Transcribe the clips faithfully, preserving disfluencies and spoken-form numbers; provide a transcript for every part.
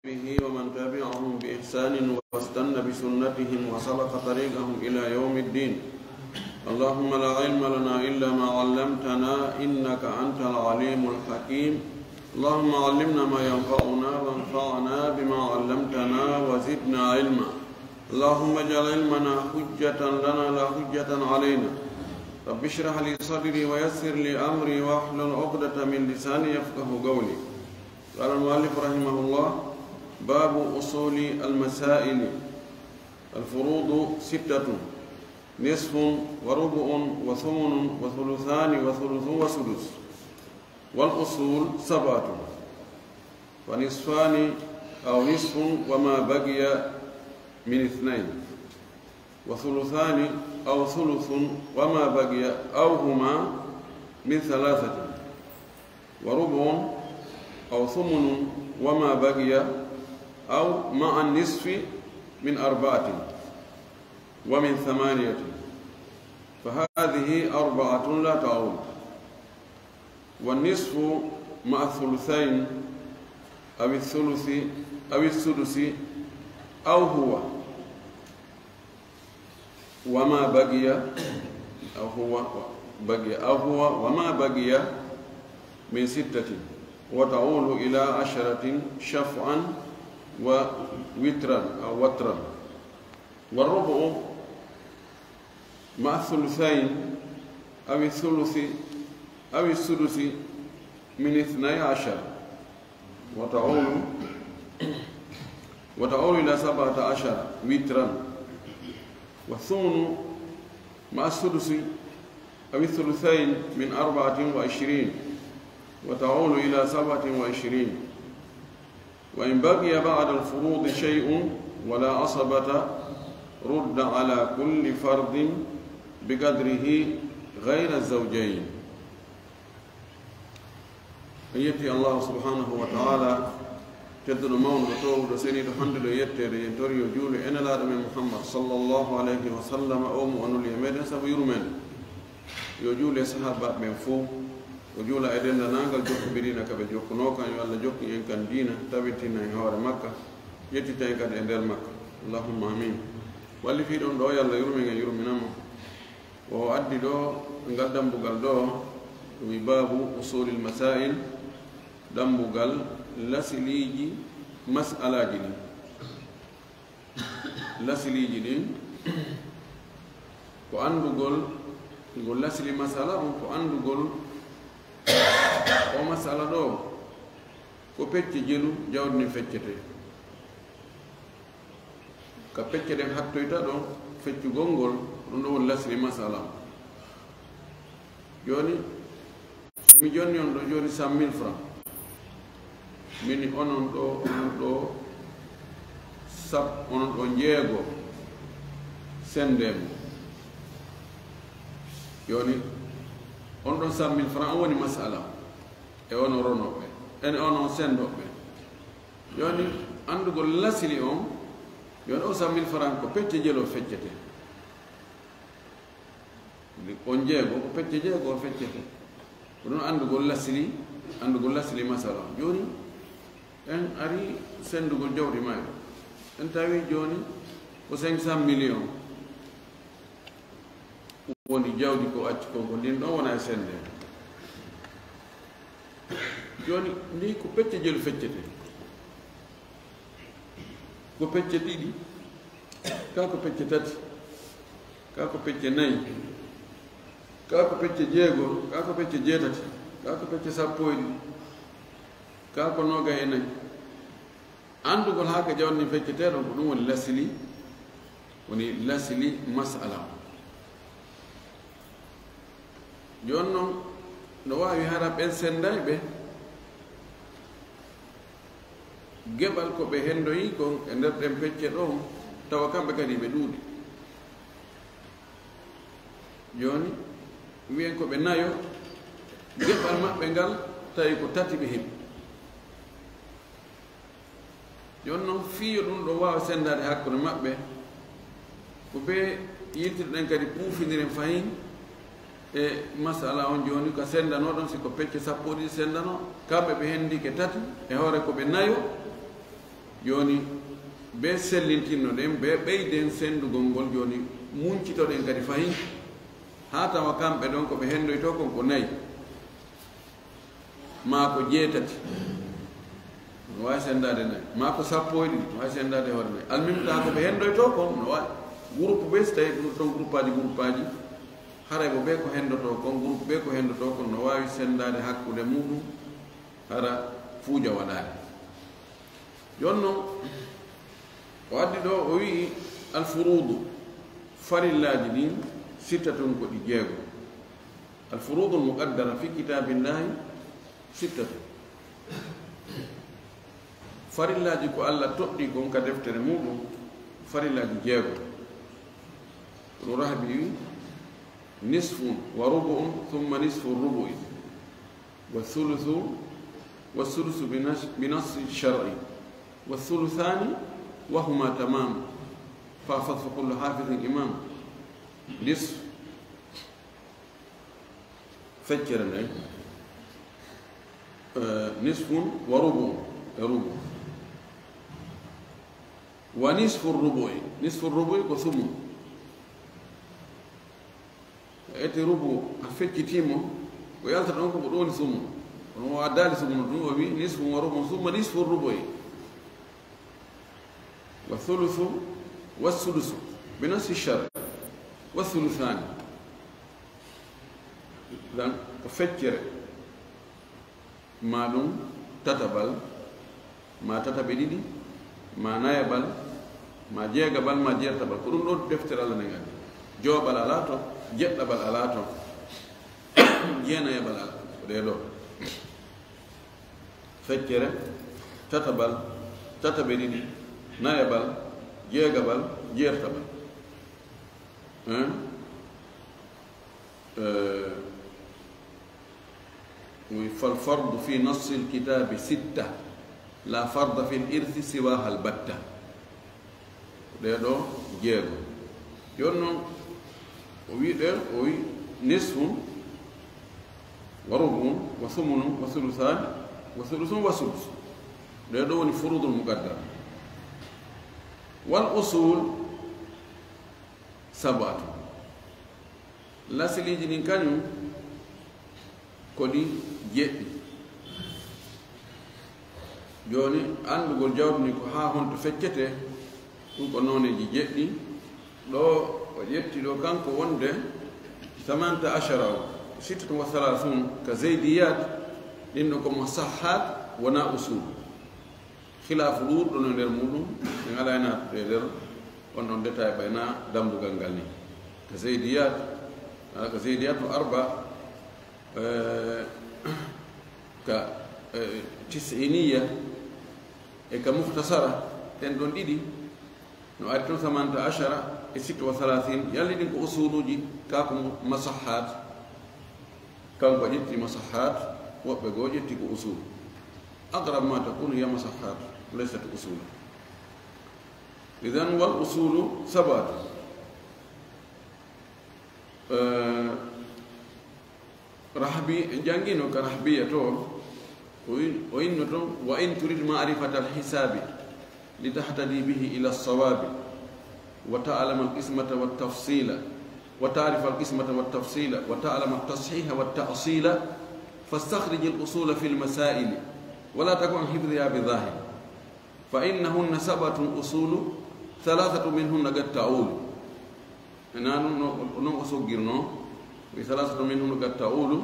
ومن تبعهم بإحسان واستن بسنتهم وسلك طريقهم إلى يوم الدين. اللهم لا علم لنا إلا ما علمتنا إنك أنت العليم الحكيم. اللهم علمنا ما ينفعنا وانفعنا بما علمتنا وزدنا علما. اللهم اجعل علمنا حجة لنا لا حجة علينا. رب اشرح لي صدري ويسر لي أمري واحلل عقدة من لساني يفقه قولي. قال المؤلف رحمه الله: باب أصول المسائل. الفروض ستة: نصف وربع وثمن وثلثان وثلث وسدس. والأصول سبعة: فنصفان أو نصف وما بقي من اثنين، وثلثان أو ثلث وما بقي أو هما من ثلاثة، وربع أو ثمن وما بقي أو مع النصف من أربعة ومن ثمانية، فهذه أربعة لا تعول. والنصف مع الثلثين أو الثلث أو السدس أو هو وما بقي، أو هو بقي، أو هو وما بقي من ستة، وتعول إلى عشرة شفعا ووترا أو وترا. والربع مع الثلثين أو الثلث أو السدس من اثني عشر، وتعول، وتعول إلى سبعة عشر وترا. والثمن مع السدس أو الثلثين من أربعة وعشرين، وتعول إلى سبعة وعشرين. وإن بقي بعد الفروض شيء ولا عصبة، رد على كل فرد بقدره غير الزوجين. En yetti Allahu subhanahu wa ta'ala, tedduɗo, mawnuɗo, toowuɗo, seniiɗo, hannduɗo e yetteede. En tori yo juulu e Nelaaɗo men Muhammad sallallahu alayhi wa sallam, o mo o nuli e meɗen sabu yurmeende. Yo juulu e sahaabaaɓe ɓen fow, o juula e denndaangal jokkondiriiɓe ka ɓe jokkunoo kan. Yo Allah jokku en kan diina, tabitina en hoore makka, yettita en kadi e nder makka. Allahumma amin. Wallifiiɗo on ɗoo, yo Allah yurmin en, yurmina mo. O addi ɗoo ngal dambugal ɗoo, wi baabu usulil masail, dambugal lasiliiji mas'alaaji ɗin. Lasiliiji ɗin ko anndugol, ngol lasili masala on ko anndugol o masala ɗoo, ko pecce jelu jawdi ndin feccetee. Ka pecce ɗen hattoyta ɗon feccugol ngol, ɗum ɗon woni lasli masala. Jooni, si mi jonni on ɗo jooni cent mille francs, mini onon ɗo, onon ɗo sab-, onon ɗo jeego, sendee mo. Jooni, on ɗon cent mille francs, on woni masala. E onon ronooɓe, en onon sendooɓe. Jooni, anndugol lasili on, jooni o cent mille francs ko pecce jelu feccetee. Ndi on jeego, ko pecce jeego feccetee. Ko ɗum anndugol lasili, anndugol lasili masala. Jooni, en ari senndugol jawdi mayɗo. En tawi jooni ko cinq cent millions woni jawdi ko acci kon, ko ndin ɗon wona e sendee. Jooni, ndi ko pecce jelu feccetee. Ko pecce ɗiɗi, ka ko pecce tati, ka ko pecce nayi, ka ko pecce jeego, ka ko pecce jeetati, ka ko pecce sappo e ɗiɗi, ka ko noogay e nayi. Anndugol haa ka jawdi ndin feccetee ɗon, ko ɗum woni lasili, woni lasili masala on. Jooni non, no waawi hara ɓen sennday ɓe, geɓal ko ɓe henndoyi kon e nder ɗen pecce ɗon, tawa kamɓe kadi ɓe ɗuuɗi. Jooni, wiyen ko ɓe nayo, geɓal maɓɓe ngal tawi ko tati ɓe heɓi. Jooni non, fii yo ɗum ɗo waawa senndaade hakkunde maɓɓe, ko ɓe yiltirɗen kadi puufiniren fahin e masala on jooni, ka senndanoo ɗon, si ko pecce sappo ɗiɗi senndanoo, kamɓe ɓe henndike tati, e hoore ko ɓe nayo, Jooni, be sellintinnoɗen, be ɓeyden senndugol ngol, jooni muncitoɗen kadi fahin, haa tawa kamɓe ɗon ko ɓe henndoytoo kon ko nayi, maa ko jeetati, no waawi senndaade nayi, maa ko sappo e ɗiɗi, no waawi senndaade hoore nayi. Almuhim, taa ko ɓe henndoytoo kon, no waawi, groupe be, so tawii ɗum ɗon groupaaji, groupaaji, haray ko ɓe ko henndotoo kon, groupe be ko henndotoo kon, no waawi senndaade hakkunde muuɗum, hara fuuja waɗaali. Jooni non, o addi ɗo, o wi'i, "Alfuruudu, farillaaji ɗin, sittatun, ko ɗi jeego. Alfuruudul muqaddara fi kitaabillahi sittatun." Farillaaji ko Alla toɗɗi kon ka deftere muuɗum, farillaaji jeego. Kono Rahabi wi'i, "Nisfun wa rubu'un, thumma nisfu rubu'i." والثلث، والثلث بنص، بنص الشرع، والثلثان وهما تمام، فاحفظ فكل حافظ إمام. Nisf, feccere nden, eh, nisfun wa rubu, e rubu. Wa nisfu rubu'i, nisfu rubu'i ko sumun. Ete rubu a feccitiimo, ko yaltata on ko ko ɗon woni sumun. Kono o addaali sumun ɗum, o wi nisfu wa rubu, summa nisfu rubu'i. Wa thuluthu wa sudusu, bi nassi shar, wa thuluthani. Dan ko feccere. Maa ɗum tataɓal, maa tataɓe ɗiɗi, maa nayaɓal, maa jeegaɓal, maa jeertaɓal. Ko ɗum ɗo deftere Alla nden addi. Jowaɓal alaa ton, jeɗɗaɓal alaa ton, jeenayaɓal alaa. Ko ɗee ɗo. Feccere, tataɓal, tataɓe ɗiɗi, nayaɓal, jeegaɓal, jeertaɓal. Hein? Eh, wi, "Fal fardu fi nassil kitaabi sitta, la farda fil irthi siwaha albatta." Ɗee ɗo jeego. Jooni non, o wi ɗe, o wi nisfun, wa rubu'un, wa thumunun, wa thuluthani, wa thuluthun, wa sudus. Ɗee ɗo woni furudul muqaddara. Wal usul sab'atun. Lasiliiji ɗin kañum ko ɗi jeɗɗi. Jooni, anndugol jawdi ndi ko haa honto feccete, ɗum ko nooneeji jeɗɗi. Ɗo o ƴetti ɗo kanko wonde thamanta ashara o, sittatun wa thalathun ka zaydiyat, ɗin ɗo ko musahhat, wonaa usul. Khilaafu ɗuuɗɗo no e nder muuɗum, en alaa e naatude e nder on ɗon détail ɓay na dambugal ngal ni. Ka zaydiyat, ah, ka zaydiyatu arba, eh, ka, eh, tis'iniya, e ka mukhtasara, ɗen ɗon ɗiɗi, no ari ton thamanta ashara e sitta wa thalathin, yalli ɗin ko usuluuji, ka ko mu-, musahhat. Kanko ƴetti musahhat, woɓɓe goo ƴetti ko usul. Aqrab ma takunu hiya musahhat, laysat usula. Idhan wal usulu sab'atun. Eh, Rahbi, en janngino ka Rahbiya to, o in-, o inno ton, "Wa in turid ma'rifata al-hisabi, litahtadi bihi ila as-sawabi, wa ta'lama al-qismata wat-tafsila, wa ta'rifa al-qismata wat-tafsila, wa ta'lama at-tashiha wat-ta'sila, fastakhrij al-usula fil masaili, wa la takun an hifdhiha bi dhahir." Fa innahunna sab'atun usulu, thalathatu minhunna qad ta'ulu. Ena non, non, non o soggirno. Wi thalathatu minhunna qad ta'ulu.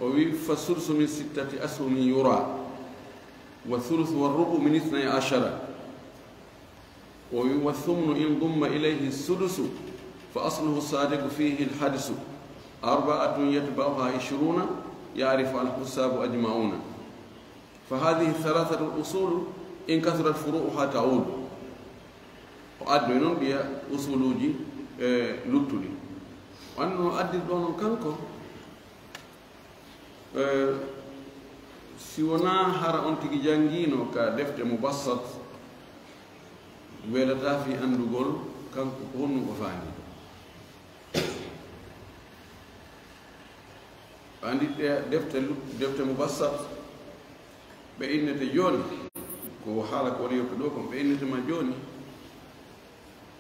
O wi fa sudsu min sittati ashumin yura. Wa thuluthu wa rubu min ithnay ashara. O wi wa thumnu in dumma ilayhi sudusu. Fa asluhu sadiqu fihi alhadsu. Arba'atun yatba'uha ishruna. Ya'rifu alhusabu ajma'una. Fa hadhihi thalathatul usulu in kathurat furu'uha ta'udu. O addoy non ɗiya usuluuji, e, luttuɗi. O anndi no addir ɗo non kanko, e, si wonaa hara on tigi janngiino ka defte mubassat, welataa fii anndugol kanko ko honɗum o faandi. Anndi ɗe defte lu-, defte mubassat, ɓe innete jooni, Ko haala ko woni yoppi ɗo kon ɓe innirta ma jooni,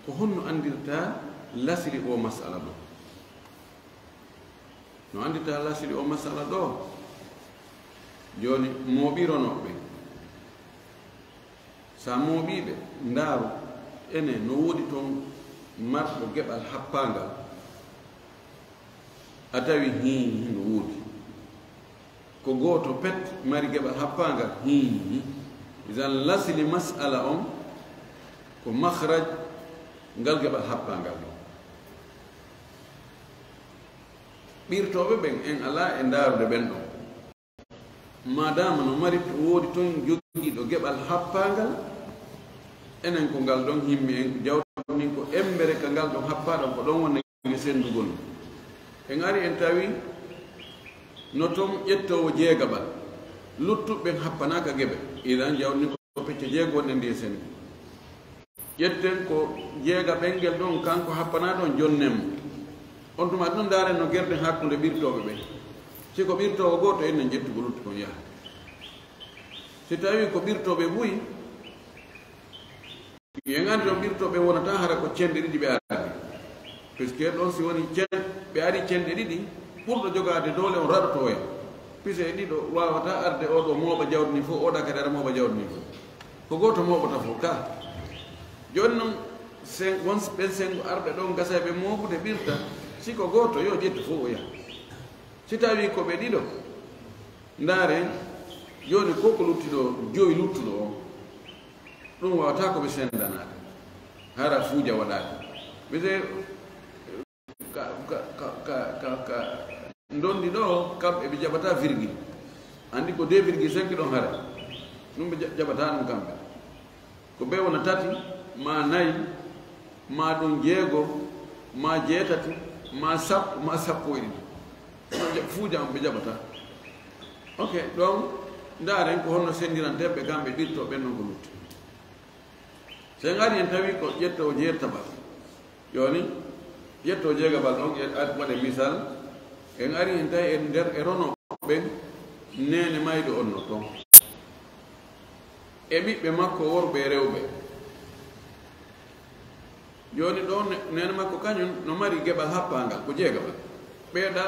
ko honno anndirta lasili o masala ɗo? No anndirta lasili o masala ɗo? Jooni, mooɓironooɓe. Sa mooɓiiɓe, ndaaru, ene no woodi toon marɗo geɓal happaangal? A tawi hii, hii no woodi. Ko gooto pet mari geɓal happaangal? Hii, hii. Idan lasili masala on ko makhraj ngal geɓal happaangal ɗon. Ɓirtooɓe ɓen en alaa e ndaarude ɓen ɗon. Maadaama no mari, woodi toon jogiiɗo geɓal happaangal, enen ko ngal ɗon himmi en, jawtinin ko embere ka ngal ɗon happaa ɗon, ko ɗon woni sendugol. En ari en tawi no toon ƴettoowo jeegaɓal, luttuɓe ɓen happanaaka geɓe. Idan jawtinin ko pecce jeego wonɗe ndi e sendu. Ƴetten ko jeega ɓengel ɗon, kanko happanaa ɗon, jonnen mo. On tuma ɗum ndaaren no gerɗen hakkunde ɓirtooɓe ɓen. Si ko ɓirtoowo gooto, ennen ƴettu ko lutti kon yaha. Si tawii ko ɓirtooɓe buy, en anndi ɗon ɓirtooɓe wonata hara ko cenɗe ɗiɗi ɓe ardi. Puisque ɗon si woni cen-, ɓe ari cenɗe ɗiɗi, ɓurɗo jogaade doole on raɗoto en. Pise e ɗiɗo waawata arde, oo ɗo mooɓa jawdi ndin fof, oo ɗa kadi ara mooɓa jawdi ndin fof. Ko gooto mooɓata fof ka. Jooni noon, sen-, won ɓen senngo arɓe ɗon gasa e ɓe mooɓude ɓirta, si ko gooto yo ƴettu fof o yaha. Si tawii ko ɓe ɗiɗo, ndaaren, jooni ko ko lutti ɗo, joyi luttuɗo on, ɗum waawata ko ɓe senndanaade. Hara fuuja waɗaaka. Ɓe se ka, ka, ka, ka, ka, ka ndondi ɗo, kamɓe ɓe jaɓata virgule. Anndi ko deux virgule cinq ɗon hara. Ɗum ɓe ja-, jaɓata ɗum kamɓe. Ko ɓe wona tati, ma nayi, ma ɗum jeego, ma jeetati, ma sappo, ma sappo e ɗiɗi. Ɗum ɓe ja-, fuuja on ɓe jaɓata. Ok, ɗon ndaaren ko honno senndiranten ɓe kamɓe ɓirto ɓen ɗon ko lutti. So en ari en tawi ko ƴetto jeertaɓal. Jooni, ƴetto jeegaɓal ɗon, e ad-, waɗe misal, en ari en tawi e nder e rono ɓen, neene mayɗo on no toon. E ɓiɓɓe makko worɓe e rewɓe. Jooni ɗo ne-, neene makko kañum no mari geɓal happaangal, ko jeegaɓal. Ɓeeɗa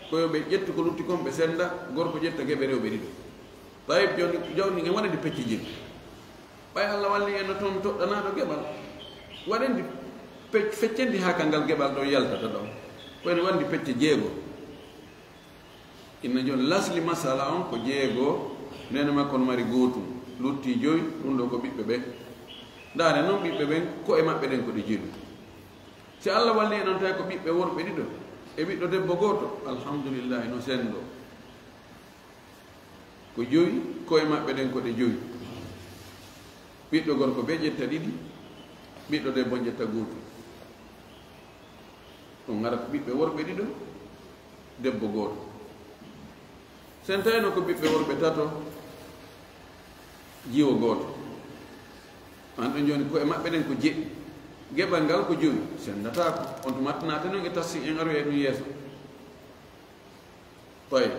ko yo ɓe ƴettu ko lutti kon ɓe sennda, gorko ƴetta geɓe rewɓe ɗiɗo. Tayib, jooni, jawdi en waɗandi pecce jeeɗiɗi. Ɓay Allah walli en no toon toɗɗanaaɗo geɓal, waɗandi pe-, feccendi haa ka ngal geɓal ɗo yaltata ɗo. Ko ene wonndi pecce jeego. Inna jooni lasli masala on ko jeego, neene makko no mari gootum, lutti joyi, ɗum ɗo ko ɓiɓɓe ɓen. Ndaare noon ɓiɓɓe ɓen, ko'e maɓɓe ɗen ko ɗe jeɗu. Si Allah walli en noon tawi ko ɓiɓɓe worɓe ɗiɗo, e ɓiɗɗo debbo gooto, alhamdulillahi, no senndo. Ko joyi, ko'e maɓɓe ɗen ko ɗe joyi. Ɓiɗɗo gorko ɓe ƴetta ɗiɗi, ɓiɗɗo debbo ƴetta gootum. Ɗum ngara ko ɓiɓɓe worɓe ɗiɗo, debbo gooto. Sen tawino ko ɓiɓɓe worɓe tato, jiwo gooto. An ɗon jooni ko'e maɓɓe ɗen ko jeɗɗi. Geɓal ngal ko jowi, senndataako. On tuma naate noon e tafsir en aroya e ɗum yeeso. Tawi,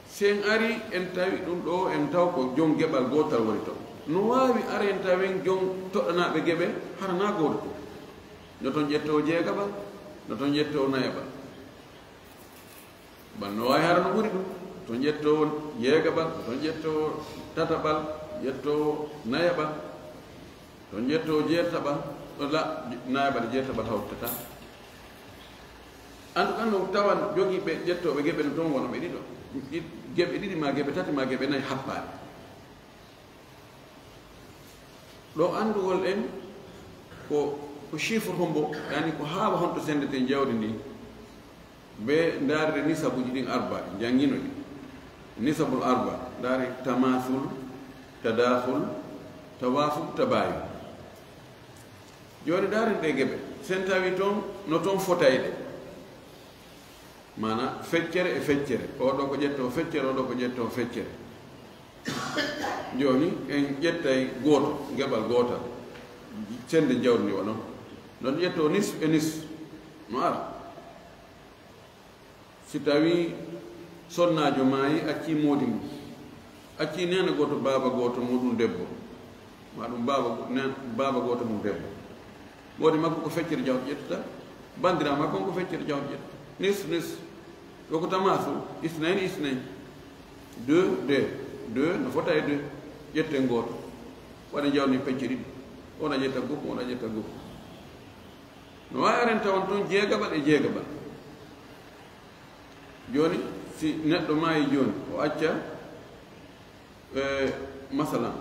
si en ari, en tawi ɗum ɗo, en taw ko joom geɓal gootal woni toon. No waawi ara en tawen joom toɗɗanaaɓe geɓe hara na gooto toon. No toon ƴettoowo jeegaɓal, no toon ƴettoowo nayaɓal. Bal no waawi hara no ɓuri ɗum. Toon ƴettoowo jeegaɓal, toon ƴettoowo tataɓal, ƴettoowo nayaɓal. Toon ƴettoowo jeertaɓal, ɗo la-, nayaɓal e jeertaɓal hawtata. En tout cas, no tawan jogiiɓe ƴettooɓe geɓe no toon wona ɓe ɗiɗo. Ɗi-, geɓe ɗiɗi ma geɓe tati ma geɓe nayi happaade. Ɗo anndugol en ko, ko chiffre hombo, yani ko haala honto senndeten jawdi ndi. Be ndaarde nisabuji ɗin arba, janngino ɗi. Nisabul arba, ndaare tamasul, tadakhul, tawafuk, tabayun. Jooni ndaaren ɗe geɓe. Sen tawi toon, no toon fotayɗe. Maana feccere e feccere. Oo ɗo ko ƴettoo feccere, oo ɗo ko ƴettoo feccere. Jooni en ƴettay gooto, geɓal gootal. Sennde jawdi ndi wano. Non ƴettoo nis e nis. No ara. Si tawii sonnaajo maayi, accii moodi mum, Acci neene gooto, baaba gooto, mo ɗum debbo, ma ɗum baaba go-, neen-, baaba gooto mum debbo. Moodi makko ko feccere jawdi ƴettata, banndiraa makko on ko feccere jawdi ƴettata. Nis, nis. Ɗo ko tamaasul, isnayn, isnayn. Deux, deux. Deux no fota e deux. Ƴetten gooto. Waɗen jawdi pecce ɗiɗi. On a ƴetta goppo, on a ƴetta goppo. No waawi aren tawan toon jeegaɓal e jeegaɓal. Jooni, si neɗɗo maayi jooni, o acca, e, masalan,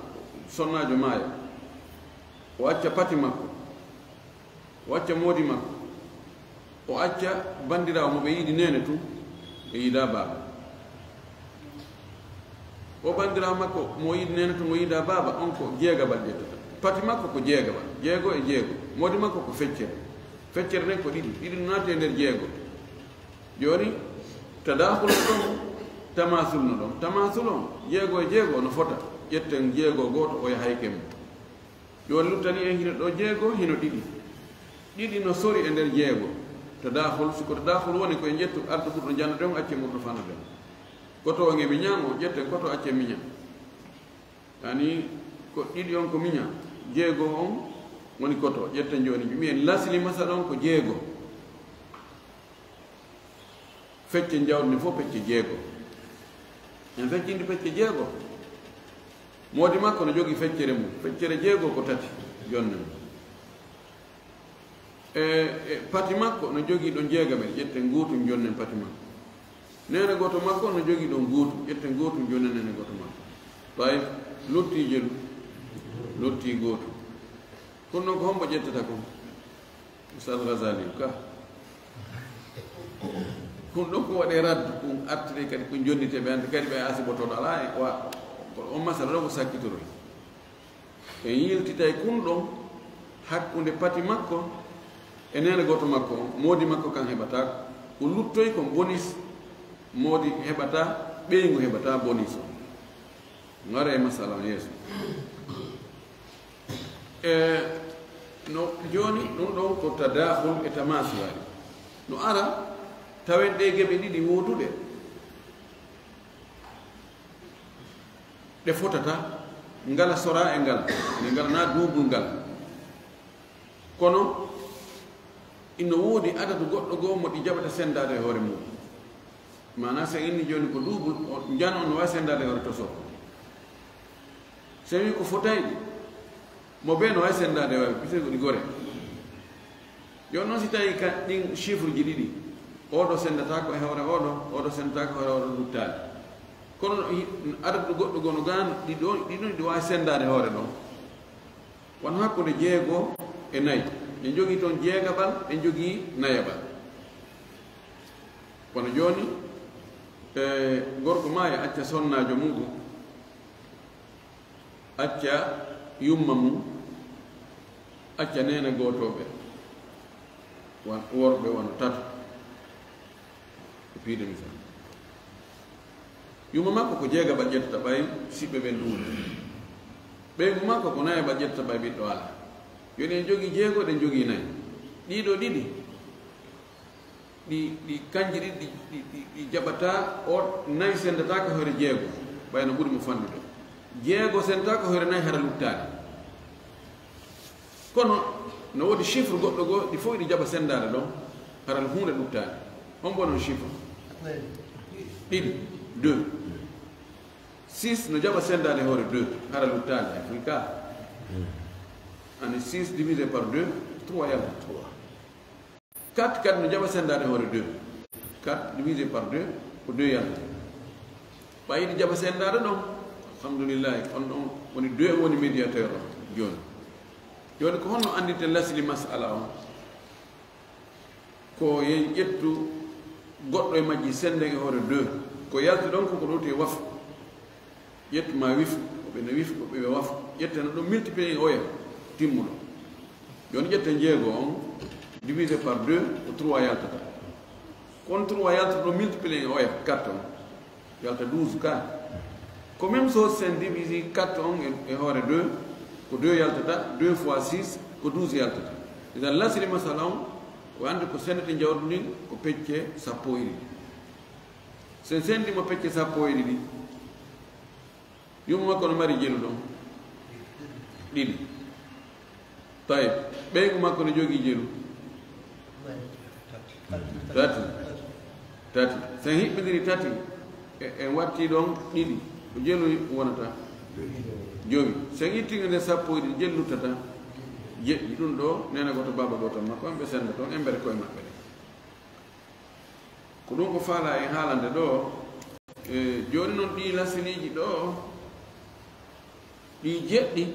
sonnaajo maaya, o acca pati makko, o acca moodi makko, o acca banndiraawo mo ɓe yiɗi neene tun, ɓe yiɗaa baaba. O banndiraawo makko mo yiɗi neene tun, o yiɗaa baaba, on ko jeegaɓal ƴettata. Pati makko ko jeegaɓal, jeego e jeego. Moodi makko ko feccere. Feccere nden ko ɗiɗi, ɗiɗi no naati e nder jeego. Jooni, tadaakhul no ɗon, tamaasul no ɗon. Tamaasul on, jeego e jeego no fota. Ƴetten jeego gooto, o yahay kembo. Jooni luttani en hino ɗo jeego, hino ɗiɗi. Ɗiɗi no sori e nder jeego. Tadaakhul, si ko tadaakhul woni, ko en ƴettu arɗo ɓurɗo jannude on, accen ɓurɗo fannude on. Koto on e miñan, o ƴetten koto, accen miñan. Yani, ko ɗiɗi on ko miñan. Jeego on woni koto. Ƴetten jooni, mbiyen lasli masala on ko jeego. Fecce jawdi ndi fof pecce jeego. En feccindi pecce jeego. Moodi makko no jogii feccere mum. Feccere jeego ko tati, jonne mum. E, e pati makko no jogii ɗon jeegaɓel, ƴetten gootum jonnen pati makko. Neene gooto makko no jogii ɗon gootum, ƴetten gootum jonnen neene gooto makko. Tawi lottii jelu, lottii gootum. Kono noon ko hombo ƴettata kon? Ustaz Ghazali ka. Kun ɗon ko waɗee raddu, kun artire kadi kun jonnite ɓe, hannde kadi ɓe asibotooɗo alaa e wa-, on masala ɗo ko sakkitoroy. En yiltitay kun ɗon hakkunde pati makko e neene gooto makko on, moodi makko kan heɓata ko luttoy kon bonis, moodi heɓata, ɓeyngu heɓata bonis on. Ngara e masala on yeeso. E no jooni ɗum ɗon ko tadaakhul e tamaasuwaali. No ara tawen ɗee geɓe ɗiɗi wooduɗe. Ɗe fotata, ngala sora e ngala, nde ngala na duubul ngal. Kono ino woodi adadu goɗɗo goo mo ɗi jaɓata senndaade e hoore mum. Maanaa, so en inni jooni ko duubul, o, njan on no waawi senndaade e hoore toso. So en wii ko fotayɗi, mo bee no waawi senndaade e hoore, puisque ko ɗi gore. Jooni noon, si tawii ka ɗin chiffre ji ɗiɗi, oɗo senndata ko e hoore oɗo, oɗo senndata ko e hoore oɗo, luttaali. Kono hi-, adadu goɗɗo gono gaan, ɗi ɗon, ɗi ɗon, ɗi waawi senndaade hoore ɗon. Wano hakkunde jeego e nayi. Ɓe njogii toon jeegaɓal, ɓe njogii nayaɓal. Kono jooni, e, gorko maayi acca sonnaajo muuɗum, acca yumma mum, acca neene gootooɓe, wan-, worɓe wano tato. Ko piide misal. Yumma makko ko jeegaɓal ƴettata ɓay siɓɓe ɓen ɗuuɗi. Ɓeyngu makko ko nayaɓal ƴettata ɓay ɓiɗɗo alaa. Jooni en jogii jeego, ɗen jogii nayi. Ɗiɗo ɗiɗi, ɗi, ɗi kanji ɗiɗi, ɗi, ɗi, ɗi, ɗi jaɓata, o nayi senndata ko hoore jeego, ɓay no ɓuri mo fanɗude. Jeego senndata ko hoore nayi hara luttaali. Kono no woodi chiffre goɗɗo goo, ɗi fof ɗi jaɓa senndaade ɗon, hara huunde luttaali. Hombo non chiffre? Ɗiɗi, deux. Six no jaɓa senndaade hoore deux, hara luttaali, Afrika. Ani six divisé par deux, trois yalta. Quatre kadi no jaɓa senndaade hoore deux. Quatre divisé par deux, ko deux yalta. Ɓay ɗi jaɓa senndaade ɗon, alhamdulillahi, on ɗon woni deux woni médiateur o jooni. Jooni ko honno anndirten lasli masala on? Ko yen ƴettu goɗɗo e majji sennden e hoore deux. Ko yalti ɗon ko ko ɗowti e wafqu. Ƴettu ma wifqu, ko ɓe no wifqu, ko ɓe wafqu. Ƴetten ɗum multiplier e oya timmuɗo. Jooni ƴetten jeego on divisé par deux ko trois yaltata. Kon trois yaltata ɗo multiplier e oya quatre on. Yalta douze ka. Ko même chose, sen divisi quatre on e, e hoore deux, ko deux yaltata, deux fois six, ko douze yaltata. Idan lasli masala on, ko annde ko sennete jawdi ndin, ko pecce sappo e ɗiɗi. Sen senndi mo pecce sappo e ɗiɗi, Yumma makko no mari jelu ɗon ɗiɗi. Tayib, ɓeygu makko no jogii jelu tati. Tati. Sen hiɓɓindiri tati, e, en watti ɗon ɗiɗi. Ko jelu wonata? Jowi. Sen itti nde sappo e ɗiɗi, jelu luttata? Jeɗɗi. Ɗum ɗo, neene gooto, baaba gooto makko, en ɓe sennda toon, en mbere koye maɓɓe ɗe. Ko ɗum ko faalaa en haalande ɗo. E, jooni noon ɗii lasiliiji ɗo, ɗii jeɗɗi,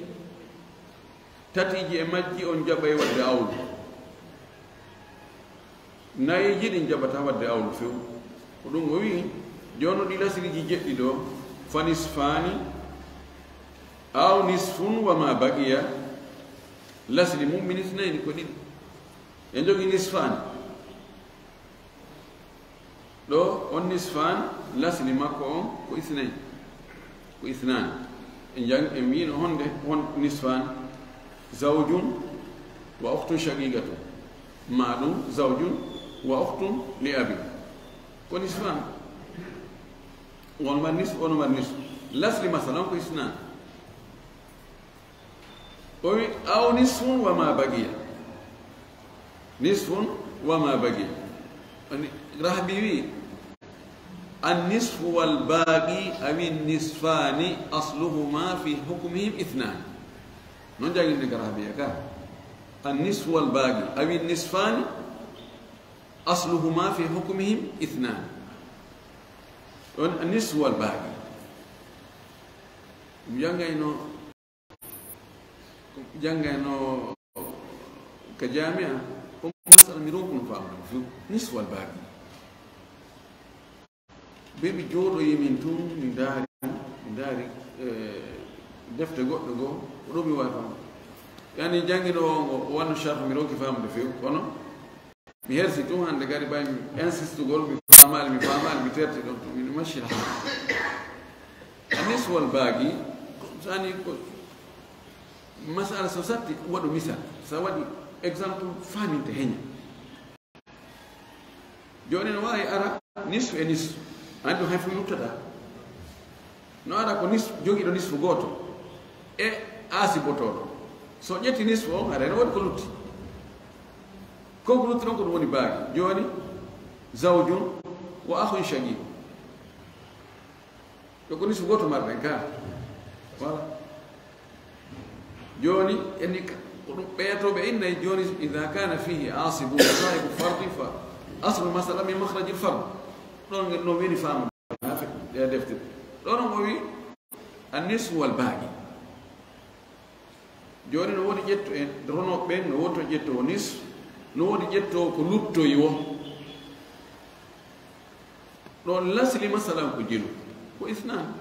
tatiiji e majji on jaɓay waɗde awlu. Nayiiji ɗin jaɓataa waɗde awlu few. Ko ɗum o wi'i, jooni noon ɗii lasiliiji jeɗɗi ɗo, fa nisfaani, aw nisfun wa ma baqiya, lasili mum min isnayni ko ɗiɗi. En jogii nisfaani. Ɗo on nisfaan, lasli makko on ko isnayn, ko isnaani. En jang-, en wiino honde, hon nisfaan? Zawjun wa ukhtun shaqiqatun, ma ɗum zawjun wa ukhtun li abin. Ko nisfaan. On mar nisfu, on mar nisfu. Lasli masalan ko isnaani. O wi, aw nisfun wa ma baqiya. Nisfun wa ma baqiya. Ani, Rahbi wi, an nisfu wal baqi awi nisfani asluhuma fi hukmihim ithnan. Non janginde ka Rahbiya ka. An nisfu wal baqi awi nisfani asluhuma fi hukmihim ithnan. Ɗon an nisfu wal baqi. Jangayno Janngayno ka jaami'a, on masala mi ronkuno faamude mo few. Nisfu wal baaqi. Ɓe mi jooɗoyi min tun, mi ndaari, mi ndaari, eh, defte goɗɗo goo, ko ɗum mi waawi faamude. Yani, jannginoowo ngo, o wanno sharh, mi ronki faamude few, kono mi hersi tun hannde kadi, ɓay mi insistugol, mi faamaali, mi faamaali, mi terti ɗon tun, mi machila. An nisfu wal baaqi, ko, sani ko, masala so satti, waɗu misal. So a waɗi exemple, faaminte heña. Jooni no waawi ara nisfu e nisfu. Anndi hay fof luttata. No ara ko nisfu, jogiiɗo nisfu gooto e aasibotooɗo. So ƴetti nisfu on, haray no waɗi ko lutti. Ko ko lutti ɗon ko ɗum woni baaqi. Jooni, zawjun wa akhun shaqiq. Ɗo ko nisfu gooto marɗen ka. Voilà. Jooni, en ni ka, ko ɗum ɓeyato ɓe innay jooni, idha kana fihi asibun wa sahibu fardi fa aslu masala min makhrajil fard. Ɗon ngel no weli faamu. E defte. Ɗon o wi, an nisfu wal baaqi. Jooni no woodi ƴetto en, ronooɓe ɓen, no woodi to ƴettoowo nisfu, no woodi ƴettoowo ko luttoyi woo. Ɗon lasli masalan ko jelu, ko isnan.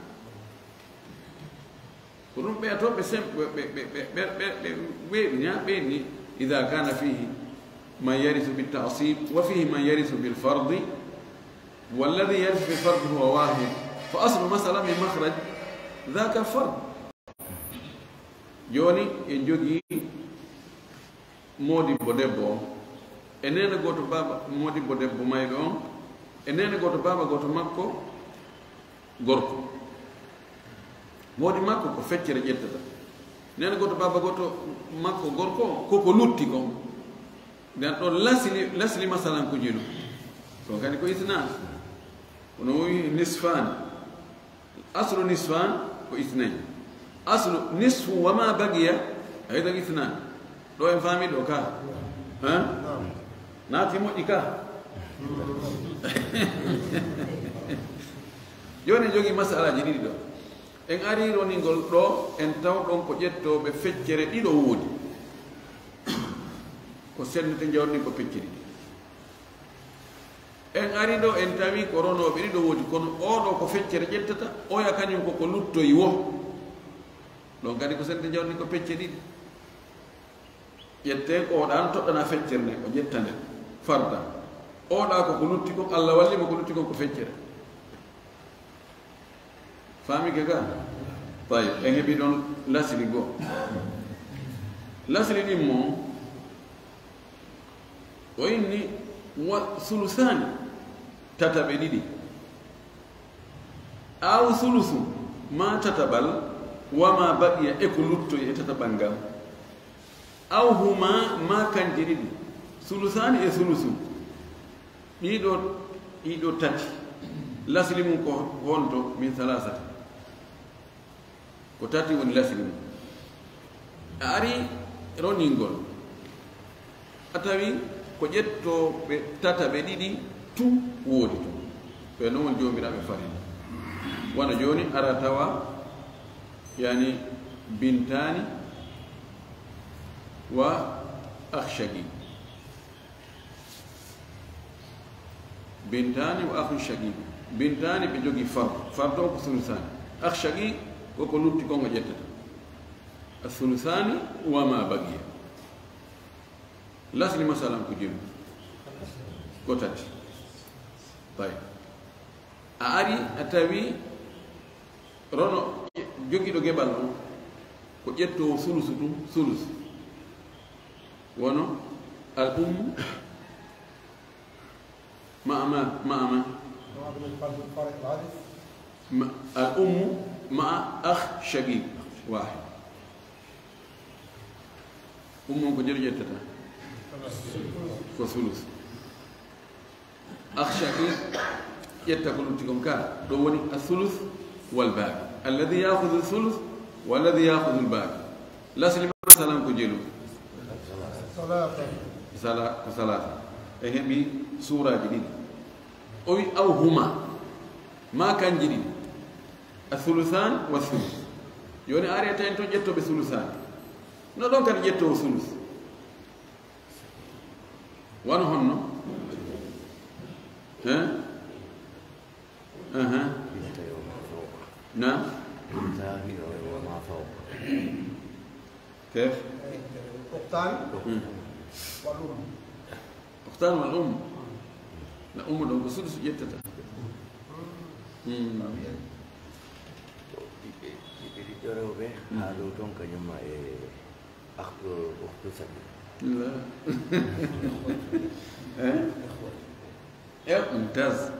Ko ɗum ɓeyato ɓe sem-, ɓe, ɓe, ɓe weeɓi ñaa ɓe ni, idha kana fihi man yarisu bit ta'sib, wa fihi man yarisu bil fardi, walladhi yarisu bil fardi huwa wahid, fa aslu masalan min makhraj dhaka fard. Jooni en jogii moodibbo debbo on, e neene gooto baaba moodibbo debbo mayɗo on, e neene gooto baaba gooto makko gorko. Moodi makko ko feccere ƴettata. Neene gooto baaba gooto makko gorko on, koko lutti kon. Nden ɗon lasli, lasli masalan ko jelu. Ɗon kadi ko isnan. Kono o wi nisfan. Aslu nisfan ko isnayn. Aslu nisfu wa ma baqiya, aydan isnan. Ɗo en faami ɗo ka? Hein? Naati moƴƴi ka? Jooni en jogii masalaaji ɗiɗi ɗo. En arii roningol ɗo, en taw ɗon ko ƴettooɓe feccere ɗiɗo woodi. Ko sennete jawdi ko pecce ɗiɗi. En ari ɗo, en tawi ko ronooɓe ɗiɗo woodi, kono oo ɗoo ko feccere ƴettata, oya kañum ko ko luttoyi woo. Ɗon kadi ko sennete jawdi ko pecce ɗiɗi. Ƴettee ko oo ɗaa no toɗɗanaa feccere nde, o ƴetta nde, farda. Oo ɗaa ko ko lutti kon, Alla walli mo ko lutti kon ko feccere. Faamike ka? Tayib, en heɓi ɗon lasili goo. Lasili ɗin mo, o inni wa sulusaani, tataɓe ɗiɗi. Aw sulusun, Ma tataɓal, wa ma baqiya, e ko luttoyi e tataɓal ngal. Aw huma, ma kanji ɗiɗi, sulusaani e sulusu. Ɗiɗo, ɗiɗo tati. Lasli mum ko honto? Min salasati. Ko tati woni lasli mum. A ari roningol. A tawi ko ƴettooɓe tataɓe ɗiɗi tun woodi tun. Ɓe non woni joomiraaɓe farilla. Wano jooni ara tawa, yani, bintaani wa akhshagi. Bintaani wa akhun shagi. Bintaani ɓe jogi fardu. Fardu o ko sulusaani. Akh shagi ko ko lutti kon o ƴettata. As-sulusaani wa ma baqiya. Lasli masalan ko jelu. Ko tati. Tawi. A ari a tawi rono jogiiɗo geɓal on ko ƴettoowo sulusu tun, sulus. Wono al ummu ma'a ma, ma'a ma. Ma, al ummu ma'a akh shaqiq wahid. Ummu ko jelu ƴettata? Ko sulus. Akh shaqiq ƴetta ko lutti kon ka. Ɗo woni as-sulus wal baqi. Alladhi ya'khudhu sulus walladhi ya'khudhu al baqi. Lasli masalan ko jelu. Salata. Sala, ko salata. E heɓi suuraji ɗiɗi. O wi aw huma. Ma kanji ɗiɗi. As-sulusan wa sulus. Joni ari a tawi ton ƴettoɓe sulusaani. No ɗon kadi ƴettowo sulus. Wano honno? Hein? Aha. Na? Kef? Uktan. Hmm. Wal um. Uktan wal um. Na ummu ɗon ko sudus ƴettata. Hmm. Ɓiɓɓe, ɓiɓɓe ɓiɓɓe rewɓe, hmm, haa ɗo ton kañum ma e ak, ukhtu sabi. La. Eh? Eh, mumtaz.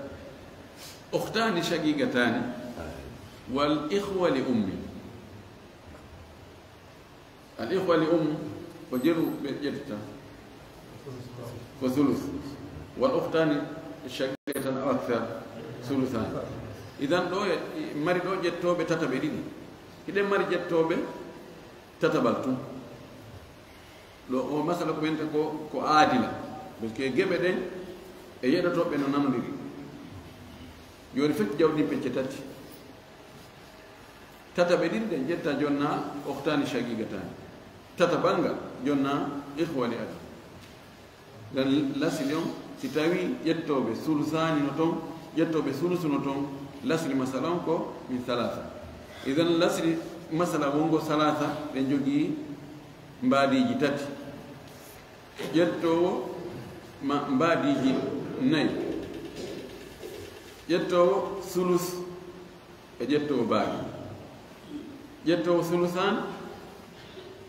Ukhtani shaqiqatani. Ay. Wal ikhwa li ummi. Al ikhwa li ummi, ko jelu ɓe ƴettata. Ko sulus. Wal ukhtani shaqiqatan aw akthar, sulusan. Idan ɗo e, mari ɗo ƴettooɓe tataɓe ɗiɗi. Hiɗen mari ƴettooɓe tataɓal tun. Ɗo o masala ko wiyata ko, ko aadila. Parce que geɓe ɗen e yeɗotooɓe no nanondiri. Joni feccu jawɗi ɗin pecce tati. Tataɓe ɗiɗi ɗen ƴetta jonna ukhtani shaqiqatani. Tataɓal ngal jonna ikhwa li abi. Ɗan lasli on, si tawi ƴettooɓe sulusaani no ton, ƴettooɓe sulusu no ton, lasli masala on ko min salasa. Idan lasli masala wongo salasa, ɓe jogii mbaadiiji tati. Ƴettoowo ma mbaadiiji nayi. Ƴettoowo sulus e ƴettoowo baagi. Ƴettoowo sulusaani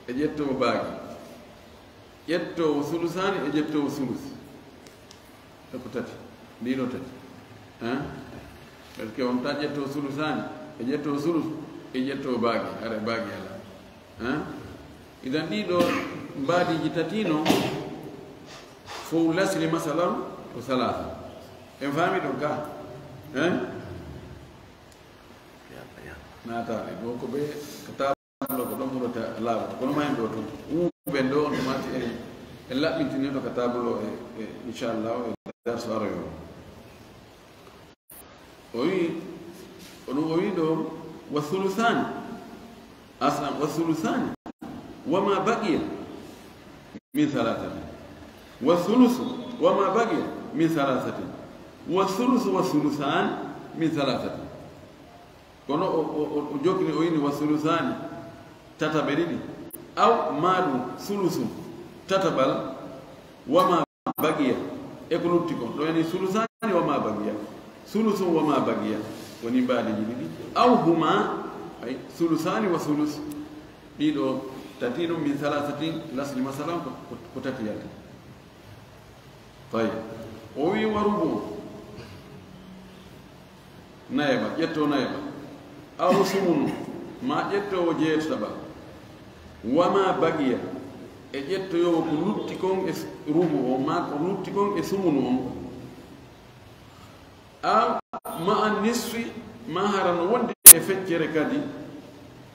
e ƴettoowo baagi. Ƴettoowo sulusaani e ƴettoowo sulus. E ko tati. Ɗiɗo tati. Hein? Parce que on ta ƴettoowo sulusaani e ƴettoowo sulus e ƴettoowo baagi. Haray baagi alaa. Hein? Idan ɗiɗo mbaadiiji tati non, fow lasli masalan ko salasa. En faami ɗon ka? Hein? Naataale ɗo ko ɓe ka taabulo ko ɗon ɓurata laaɓude. Kono ma en ɗo tun. Wuuɓen ɗo on tumaati en, en laɓɓintini ɗo ka taabulo e, e inchallah e darsu aroyo. O wi, o ɗum o wi ɗo, wa sulusani. Aslan, wa sulusani. Wa ma baqiya min salasatin. Wa sulusu, wa ma baqiya min salasatin. Wa sulusu wa sulusani min salasatin. Kono o, o, o, o jokni o ini wa sulusani, tataɓe ɗiɗi. Aw ma ɗum sulusu, tataɓal, wa ma baqiya, e ko lutti kon. Ɗo yani sulusani wa ma baqiya. Sulusu wa ma baqiya. Woni mbaadiiji ɗiɗi. Aw huma, ay, sulusani wa sulus. Ɗiɗo tati ɗum min salasatin, lasli masalan ko, ko, ko tati yalti. Tawi. O wi wa rubu. Nayaɓa, ƴetto nayaɓa. Aw sumunu, ma ƴettoowo jeetataɓa, wa ma baqiya, e ƴettoyoowo ko lutti kon e rubu on, ma ko lutti kon e sumunu on. Aw ma'a nisfi, ma hara no wondi e feccere kadi.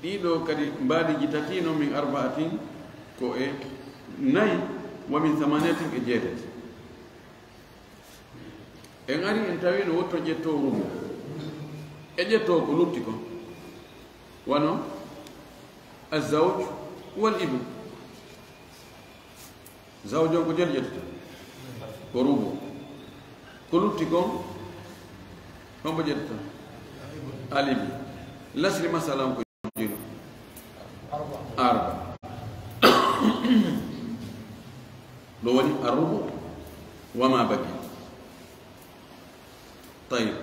Ɗiɗo kadi mbaadiji tati no min arba'atin, ko e nayi, wa min samaniyatin e jeetati. En ari en tawi no wotto ƴetto rubu. E ƴetto ko lutti kon. Wano, azawj wal ibn. Zawj on ko jel ƴettata? Ko rubu. Ko lutti kon, hombo ƴettata? Al ibn. Lasli masalan ko jelu. Arba. Ɗo woni arrubu wa ma baqi. Tayyib.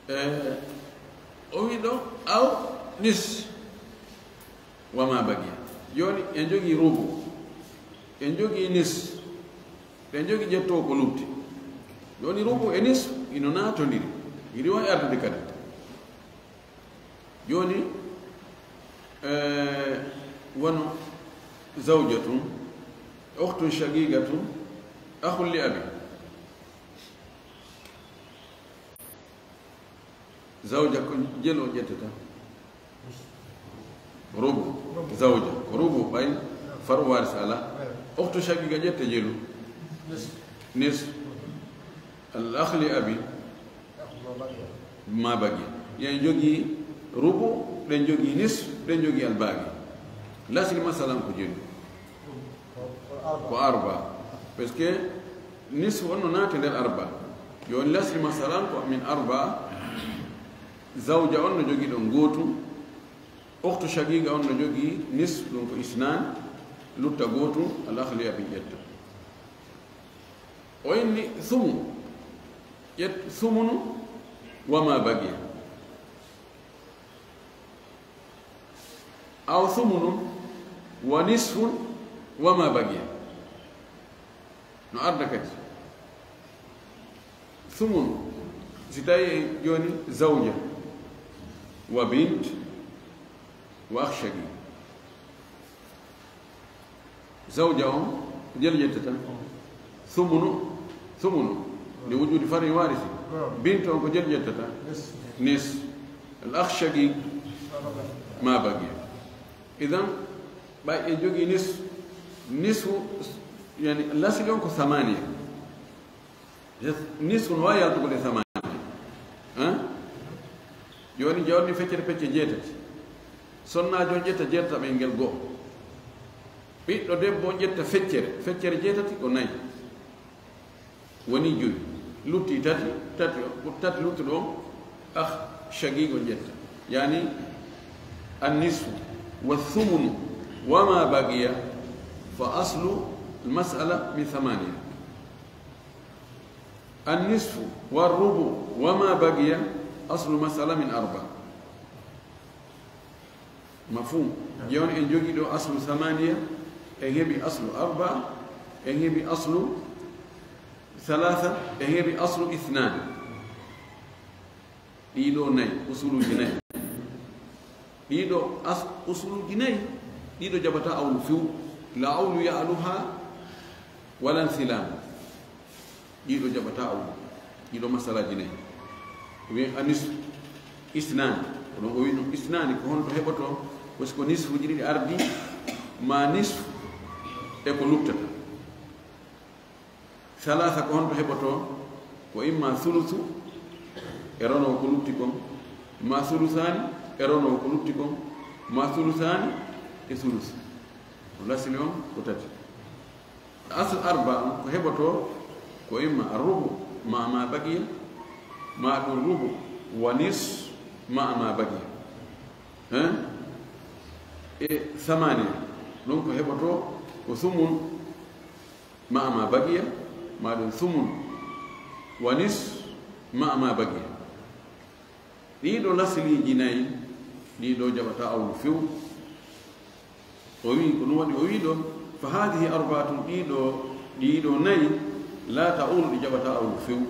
Eh, o wi ɗo, aw nis wa ma baqi. Joni en jogi rubu, en jogi nis, en jogi ƴetto ko lutti. Joni rubu e nis ino naatondiri, hiɗi wawi ardude kadi. Joni, eh, wano zawjatun, ukhtun shaqiqatun, akhun li abi. Zawja ko jelu o ƴettata? Rubu. Zawja ko rubu, ɓay faru waris ala. Ukhtu shaqiqa ƴetta jelu. Nis. Al akh li abi. Ma baqi. Yen jogi rubu, ɗen jogi nis, ɗen jogi al baqi. Lasli masalan ko jelu? Ko arba. Parce que nisfu on no naati nder arba. Joni lasli masalan ko min arba. Zawja on no jogi ɗon gootum. Ukhtu shaqiqa on no jogi nisfu, ɗum ko isnan. Lutta gootum, al akh li abi ƴetta. O inni sumu. Ƴet sumunu wa ma baqiya. Aw sumunun wa nisfun wa ma baqiya. No arda kadi. Sumun, si tawi en joni zawja, wa bint, wa akh shaqiq. Zawja on, jelu ƴettata? Sumunu, sumunu. Li wujudi far'i warisi. Bint on ko jelu ƴettata? Nis. Al akh shaqiq, ma baqiya. Idan, ɓay en jogi nis, nisfu, yani, lasli on ko samaniya. Nisfu no wawi yaltugol e samaniya. Hein? Joni jawni feccere pecce jeetati. Sonnaajo on ƴetta jeetata ɓe ngel go'o. Ɓiɗɗo debbo on ƴetta feccere, feccere jeetati ko nayi. Woni joyi. Lutti tati, tati o, ko tati luttuɗo on, akh shaqiq o ƴetta. Yani, an-nisfu, wa thumunu, wa ma baqiya, fa aslu al-mas'ala min thamaniya. An-nisfu, wa rubu, wa ma baqiya, aslu mas'ala min arba. Mafhum? Joni en jogi ɗo aslu samaniya, en heɓi aslu arba, en heɓi aslu thalatha, en heɓi aslu ithnan. Ɗiɗo nayi, usuluji nayi. Ɗiɗo as-, usuluji nayi, ɗiɗo jaɓata awlu few. La awlu ya'luha, wala insilam. Ɗiɗo jaɓata awlu. Ɗiɗo masalaji nayi. Wi anis isnani. Kono o wi ɗum isnani, ko honto heɓoto? Parce que nisfuji ɗiɗi ardi, ma nisfu e ko luttata. Salasa ko honto heɓoto? Ko imma sulusu e rono ko lutti kon, ma sulusani e rono ko lutti kon, ma sulusani e sulusu. Ko lasli on ko tati. Asl arba on ko heɓoto ko imma arrubu ma ma baqiya, ma ɗum rubu wa nis ma ma baqiya. Hein? E samani ɗum ko heɓoto ko sumun ma ma baqiya, ma ɗum sumun wa nis ma ma baqiya. Ɗiɗo lasliiji nayi, ɗiɗo jaɓata awlu few. O wi, ko ɗum waɗi o wi ɗo, fa hadihi arbaatun, ɗiɗo, ɗiɗo nayi, la ta'ulu, ɗi jaɓata awlu few.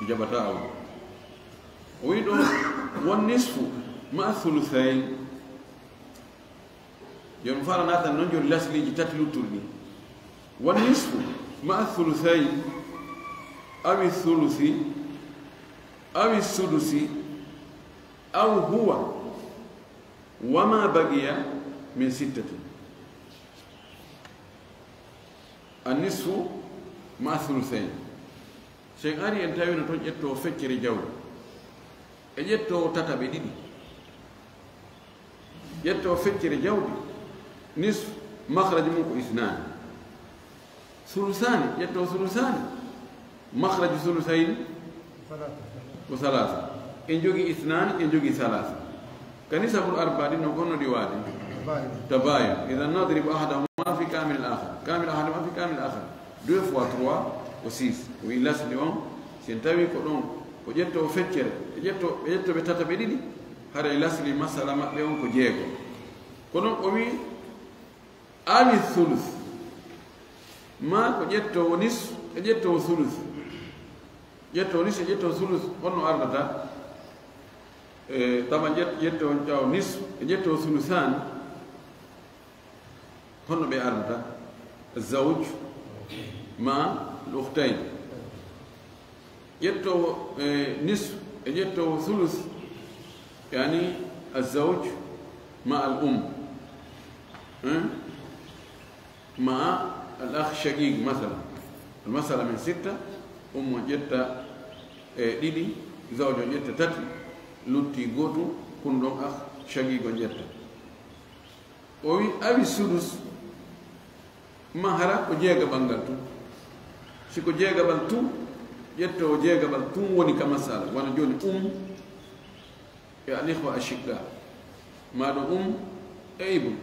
Ɗi jaɓata awlu. O wi ɗo, won nisfu ma thuluthayn. Jon fara natan non jon lasliji tati lutturɗi. Won nisfu ma thuluthayn, awi thuluthi, awi sudusi, aw huwa wa ma baqiya min sittatin. An nisfu ma thuluthayn. Sen ari en tawino ton ƴetto feccere jawdi, e ƴetto tataɓe ɗiɗi. Ƴetto feccere jawdi, nisfu, makhraji mum ko isnani. Sulusani, ƴetto sulusani, makhraji sulusayni ko salasa. En jogi isnani, en jogi salasa. Ka nisabul arba ɗin no gonno ɗi waade. Tabayun. Idan nadribu ahadahuma fi kamil akhar, kamil ahadahuma fi kamil akhar. Deux fois trois ko six. O wi lasli on, si en tawi ko ɗon ko ƴetto feccere, ɓe ƴetto ɓe ƴetto ɓe tata ɓe ɗiɗi, haray lasli masala maɓɓe on ko jeego. Ko ɗon o wi awi thuluth, ma ko ƴetto nis e ƴetto thuluth. Ƴetto nis e ƴetto thuluth, honno ardata? E tama ƴet- ƴetto ƴaw nis e ƴetto thuluthan. Honno ɓe ardata? Zawj ma al ukhtayn. Ƴettowo e nisf e ƴettowo thuluth, yani azawj ma al um. Hein? Ma al akh shaqiq, masala. Al masala min sitta, ummo ƴetta e ɗiɗi, zawjo ƴetta tati, lutti gootu, kun ɗon akh shaqiq on ƴetta. O wi awi sudus, ma hara ko jeegaɓal ngal tun. Si ko jeegaɓal tun, ƴettowo jeegaɓal tun woni ka masala, wano jooni um e al ikhwa ashiqqa, ma ɗo um e ibn.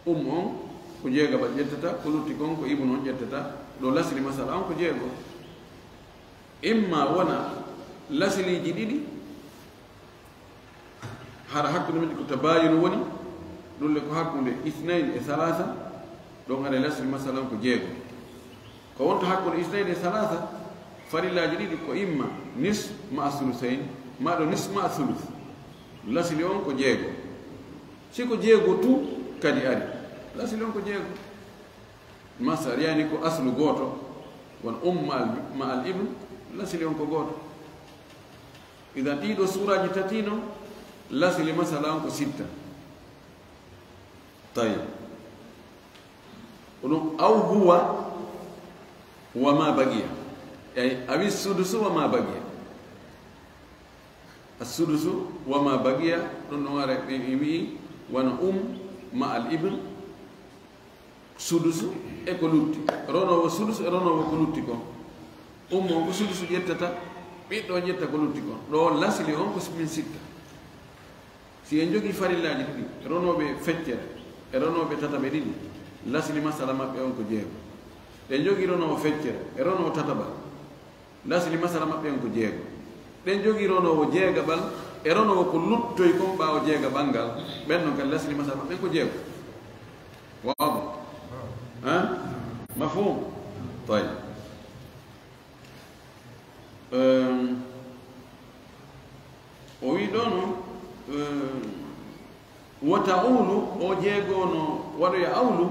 Um on ko jeegaɓal ƴettata, ko lutti kon ko ibn on ƴettata. Ɗo lasli masala on ko jeego. Imma wona lasliiji ɗiɗi, hara hakkunde majji ko tabayun woni, ɗun le ko hakkunde isnayn e thalatha, ɗon haray lasli masala on ko jeego. Ko wonta hakkunde isnayn e thalatha, farillaaji ɗiɗi ko imma nis ma thuluthayn, ma ɗo nis ma thuluth. Lasli on ko jeego. Si ko jeego tu kadi ari, lasli on ko jeego. Masala, yani ko aslu gooto, won um ma al, ma al ibn, lasli on ko gooto. Idan ɗiɗo suraaji tati non, lasli masala on ko sitta. Tayyib. Ko ɗum, aw huwa wa ma baqiya. Ay, awi sudusu wa ma baqiya. As-sudusu wa ma baqiya, ɗum ɗon ara ɓe, ɓe wi'i wano um ma al ibn, sudusu e ko lutti. Ronoowo sudusu e ronoowo ko lutti kon. Um on ko sudusu ƴettata, ɓiɗɗo on ƴetta ko lutti kon. Ɗo lasli on ko min sitta. Si en jogii farillaaji ɗiɗi, ronooɓe feccere e ronooɓe tataɓe ɗiɗi, lasli masala maɓɓe on ko jeego. Ɗen jogii ronoowo feccere e ronoowo tataɓal, lasli masala maɓɓe on ko jeego. Ɗen jogii ronoowo jeegaɓal e ronoowo ko luttoy kon ɓaawo jeegaɓal ngal, ɓen non kadi lasli masala maɓɓe on ko jeego. Waadu? Hein? Mafhum? Tayyib. Ehm, o wi ɗo no, ehm, wa ta'ulu, o jeego no waɗoya awlu,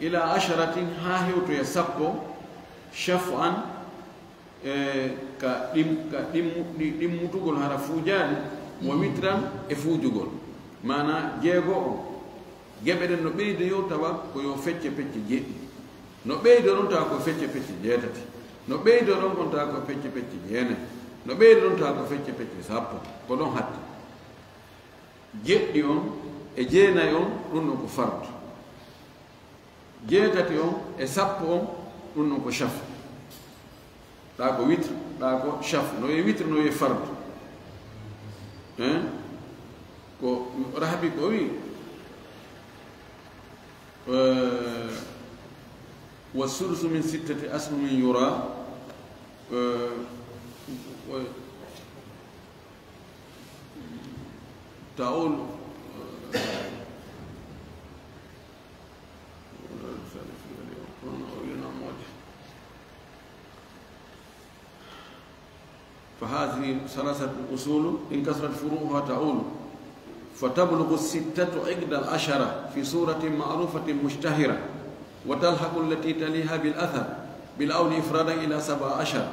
ila asharatin, haa hewtoya sappo, shaf'an, e ka ɗim-, ka ɗimmu-, ɗi-, ɗimmutugol hara fuujaani, wa witran e fuujugol. Maana jeego on, geɓe ɗen no ɓeydoyoo tawa ko yo fecce pecce jeeɗiɗi. No ɓeydoo ɗon tawa ko fecce pecce jeetati. No ɓeydoo ɗon kon tawa ko fecce pecce jeenay. No ɓeydoo ɗon tawa ko fecce pecce sappo. Ko ɗon hatti. Jeɗɗi on e jeenay on, ɗum ɗon ko fardu. Jeetati on e sappo on, ɗum ɗon ko shaf. Ɗa ko witr, ɗa ko shaf. No wiye witr, no wiye fardu. Hein? Ko rahabi ko wi, eh, wa sudusu min sittati ashumin yura, eh, wa-, ta'ul, eh, فهذه ثلاثة أصول إن كثرت فروعها تعول، فتبلغ الستة عقد العشرة في صورة معروفة مشتهرة، وتلحق التي تليها بالأثر بالعول إفرادا إلى سبع عشر،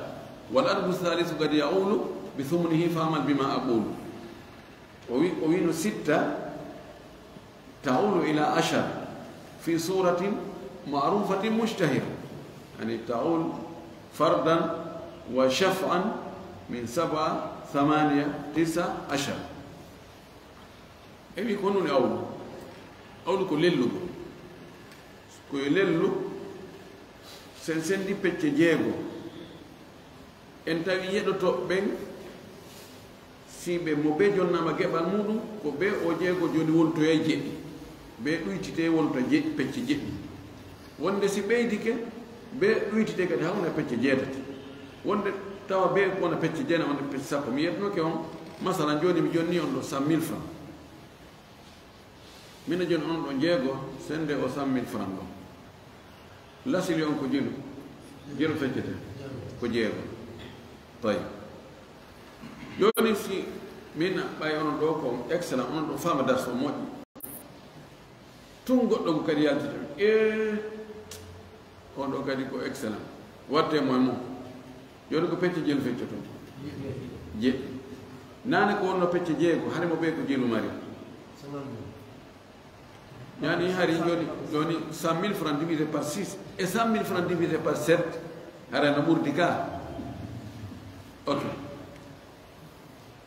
والعدد الثالث قد يعول بثمنه فاعمل بما أقول. O wi-, o wino sitta تعول إلى عشر في صورة معروفة مشتهرة، يعني تعول فردا وشفعا من سبعة، ثمانية، تسعة، عشر. E wi ko nun e awlu. Awlu ko lellugo. Ko e lellu sen sendi pecce jeego. En tawi yeɗotooɓe ɓen, si ɓe mo bee jonnaama geɓal muuɗum, ko bee o jeego jooni wontoyay jeɗɗi, bee ɗuytitee wonta je-, pecce jeɗɗi. Wonde si ɓeydike, bee ɗuytitee kadi haa wona pecce jeetati. Wonde tawa bee wona pecce jeenay, wonde pecce sappo. Mi yeɗnooke on, masalan, jooni mi jonni on ɗo cent mille francs. Mina jooni on ɗo jeego, sende o cent mille francs ɗo. Lasili on ko jelu, jelu feccete, ko jeego. Tawi. Jooni si min ɓay onon ɗo ko excellent, onon ɗo faama darso moƴƴi. Tun goɗɗo ko kadi yaltita. E on ɗo kadi ko excellent. Watte mo e mo. Jooni ko pecce jelu feccoto. Jeɗɗi. Naane ko wonno pecce jeego, hare mo ɓe ko jelu mari. Yani hari jooni, jooni cent mille francs divisé par six et cent mille francs divisé par sept, hara no ɓurdi ka. Ok.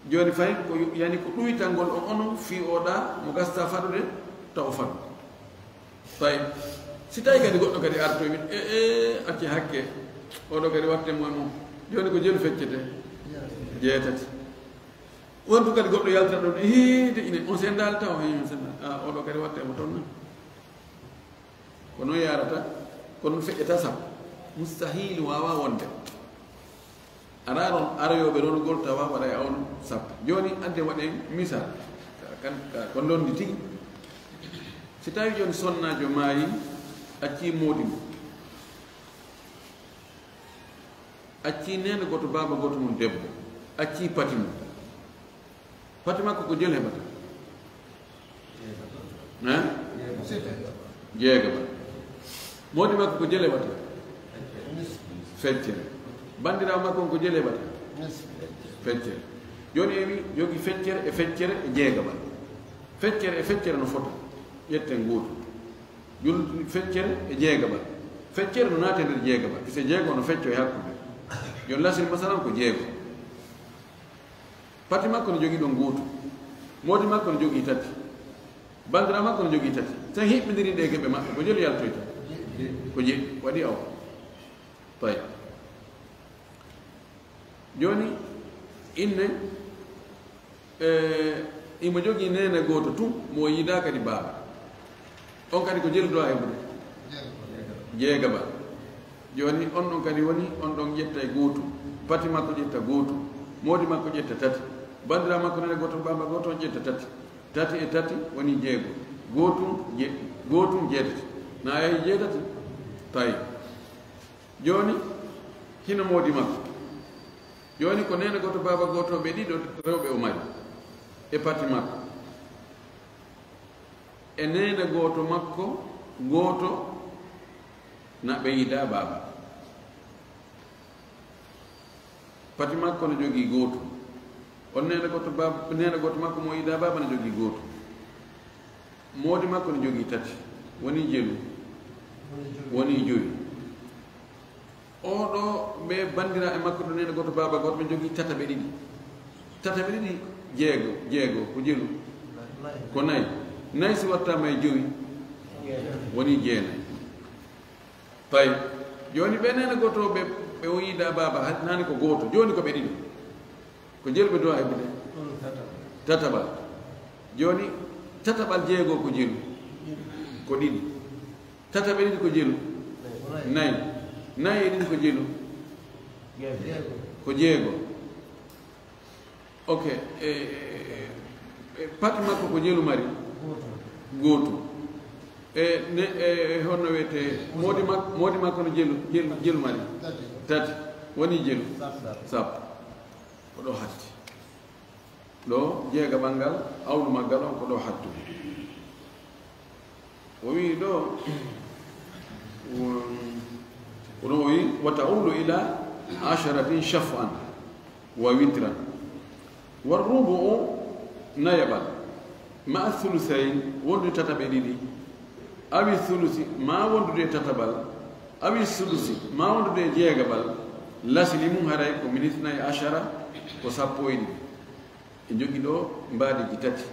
Jooni fay ko yani ko ɗuytangol on onon fii oɗa mo gasta faɗude taw faɗu. Tawi si tawi kadi goɗɗo kadi artoy min, e, e, acce hakke. Oɗo kadi watte mo e mo. Jooni ko jelu feccete. Jeetati. Wontu kadi goɗɗo yalta ɗon, hiide ine, on sendaali taw, hee, on sendaali. A, oɗo kadi watte mo toon nan. Ko noon yaarata, ko noon feƴƴata sappo. Mustahil waawaa wonde. A raaron aroyooɓe ronugol tawa waɗa e on sappo. Jooni adde waɗen misal. Ka, kan, ka, ko ndondi tigi. Si tawi jooni sonnaajo maayi, accii moodi mum. Accii neene gooto, baaba gooto mum debbo. Accii pati mum. Pati makko ko jelu heɓata? Hein? Jeegaba. Moodi makko ko jelu heɓata? Feccere. Banndiraawo makko on ko jelu heɓata? Feccere. Jooni en wi jogi feccere e feccere e jeegaba. Feccere e feccere no fota. Ƴetten gootu. Jul-, feccere e jeegaba. Feccere no naate nder jeegaba. Kise jeego no fecco e hakkunde. Jooni lasiri masalan ko jeego. Pati makko no jogii ɗon gootu. Moodi makko no jogii tati. Banndiraawo makko no jogii tati. Sen hiɓɓindiri ɗe geɓe maɓɓe, ko jelu yaltoyta? Ko jeɗɗi. Waɗi aw. Tawi. Jooni, inne, e, imo jogii neene gooto tun, mo o yiidaa kadi baaba. On kadi ko jelu duwaa heɓude? Jeegaba. Jooni, on ɗon kadi woni, on ɗon ƴetta e gootu. Pati makko ƴetta gootu. Moodi makko ƴetta tati. Banndiraawo makko neene gooto, baaba gooto, on ƴetta tati. Tati e tati woni jeego. Gootum jeɗɗi. Gootum jeetati. Na yahi jeetati? Tawi. Jooni, hino moodi makko. Jooni ko neene gooto, baaba gooto, ɓe ɗiɗo rewɓe o mari. E pati makko. E neene gooto makko, gooto na ɓe yiidaa baaba. Pati makko no jogii gootu. On neene gooto baab-, neene gooto makko mo yiidaa baaba no jogii gootu. Moodi makko no jogii tati. Wonii jelu. Wonii jowi. Oɗo ɓe banndiraaɓe makko to neene gooto baaba gooto ɓe jogii tataɓe ɗiɗi. Tataɓe ɗiɗi jeego, jeego ko jelu. Ko nayi. Nayi si wattaama e jowi, wonii jeenayi. Tawi. Jooni ɓe neene gooto ɓe, ɓe o yiidaa baaba, ha-, naane ko gooto. Jooni ko ɓe ɗiɗo. Ko jelu ɓe duwaa heɓude? Tataɓal. Jooni tataɓal jeego ko jelu. Ko ɗiɗi. Tataɓe ɗiɗi ko jelu. Nayi. Nayi e ɗiɗi ko jelu. Ko jeego. Ok. E, e, e, e, pati makko ko jelu mari? Gootu. E, ne, e, e, honno wiyetee? Moodi mak-, moodi makko no jelu, jelu, jelu mari? Tati. Wonii jelu? Sappo. Ko ɗo hatti. Ɗo jeegaɓal ngal, awlu maggal on ko ɗo hattu. O wii ɗo, ko ɗo o wii, "Wa ta'ulu ila asharatin shaf'an wa witran. Wa rubu'u nayaɓal, ma'a thuluthayn wondude tataɓe ɗiɗi, awi thuluthi ma wondude e tataɓal, awi sudusi ma wondude e jeegaɓal, lasili mum haray ko min ithnay ashara, ko sappo e ɗiɗi." E jogi ɗo mbaadiji tati.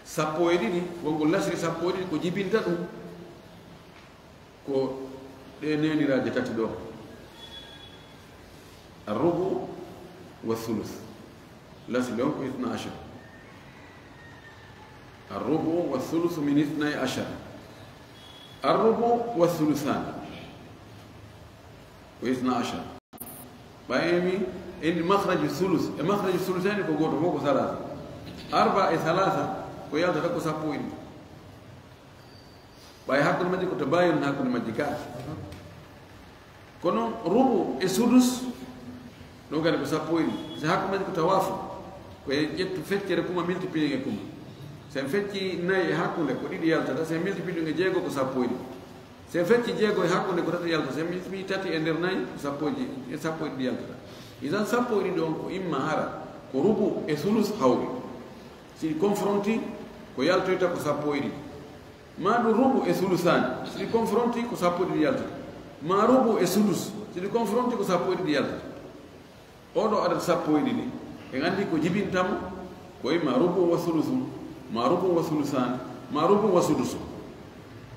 Sappo e ɗiɗi, wongo lasili sappo e ɗiɗi ko jibinta ɗum. Ko ɗe neniraaje tati ɗo. Arrubu wa thuluth. Lasli on ko ithna ashar. Arrubu wa thuluth min ithnay ashar. Arrubu wa thuluthan. Ko ithna ashar. Ɓay en wi, en makhraju thuluth. E makhraju thuluthani ko gooto fof ko thalatha. Arba e thalatha ko yaltata ko sappo e ɗiɗi. Ɓay hakkunde majji ko tabayun hakkunde majji ka. Kono rubu e sudus, ɗum kadi ko sappo e ɗiɗi. So hakkunde majji ko tawafu, ko e ƴettu feccere kuma multiplier e kuma. So en fecci nayi e hakkunde, ko ɗiɗi yaltata. So en multiplier ɗum e jeego, ko sappo e ɗiɗi. So en fecci jeego e hakkunde, ko tati yaltata. So en multiplier tati e nder nayi, ko sappo e ɗiɗi, e sappo e ɗiɗi yaltata. Idan sappo e ɗiɗi on ko imma hara ko rubu e sulus hawri. Si ɗi confronti, ko yaltoyta ko sappo e ɗiɗi. Ma ɗum rubu e sulusaani, si ɗi confronti ko sappo e ɗiɗi yaltata. Ma rubu e sudus, si ɗi confronti ko sappo e ɗiɗi yaltata. Oɗo adad sappo e ɗiɗi, en anndi ko jibinta mo, ko imma rubu wa sulusun, ma rubu wa sulusaani, ma rubu wa sudusun.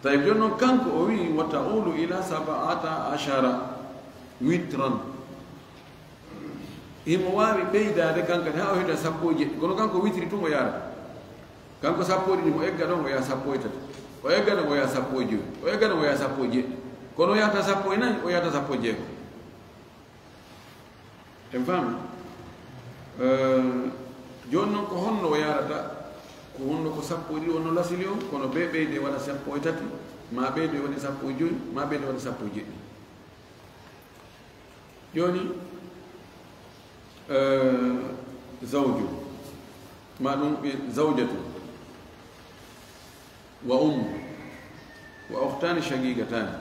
Tawi jooni noon kanko o wii, "Wa ta'ulu ila sab'ata ashara witran." Himo waawi ɓeydaade kankadi haa o hewta sappo e jeɗɗi, kono kanko witri tun o yaarata. Kanko sappo e ɗiɗi, mo egga ɗon o yaha sappo e tati, o egga ɗon o yaha sappo e jowi, o egga ɗon o yaha sappo e jeɗɗi, kono o yahata sappo e nayi, o yahata sappo e jeego. En faami? Eh, jooni noon ko honno o yaarata? Ko honno ko sappo e ɗiɗi wonno lasili on, kono bee ɓeyde waɗa sappo e tati, ma ɓeyde waɗi sappo e jowi, ma ɓeyde waɗi sappo e jeɗɗi. Jooni, eh, zawju, ma ɗum ɓe zawjatu, wa ummu, wa ukhtaani shaqiqataani.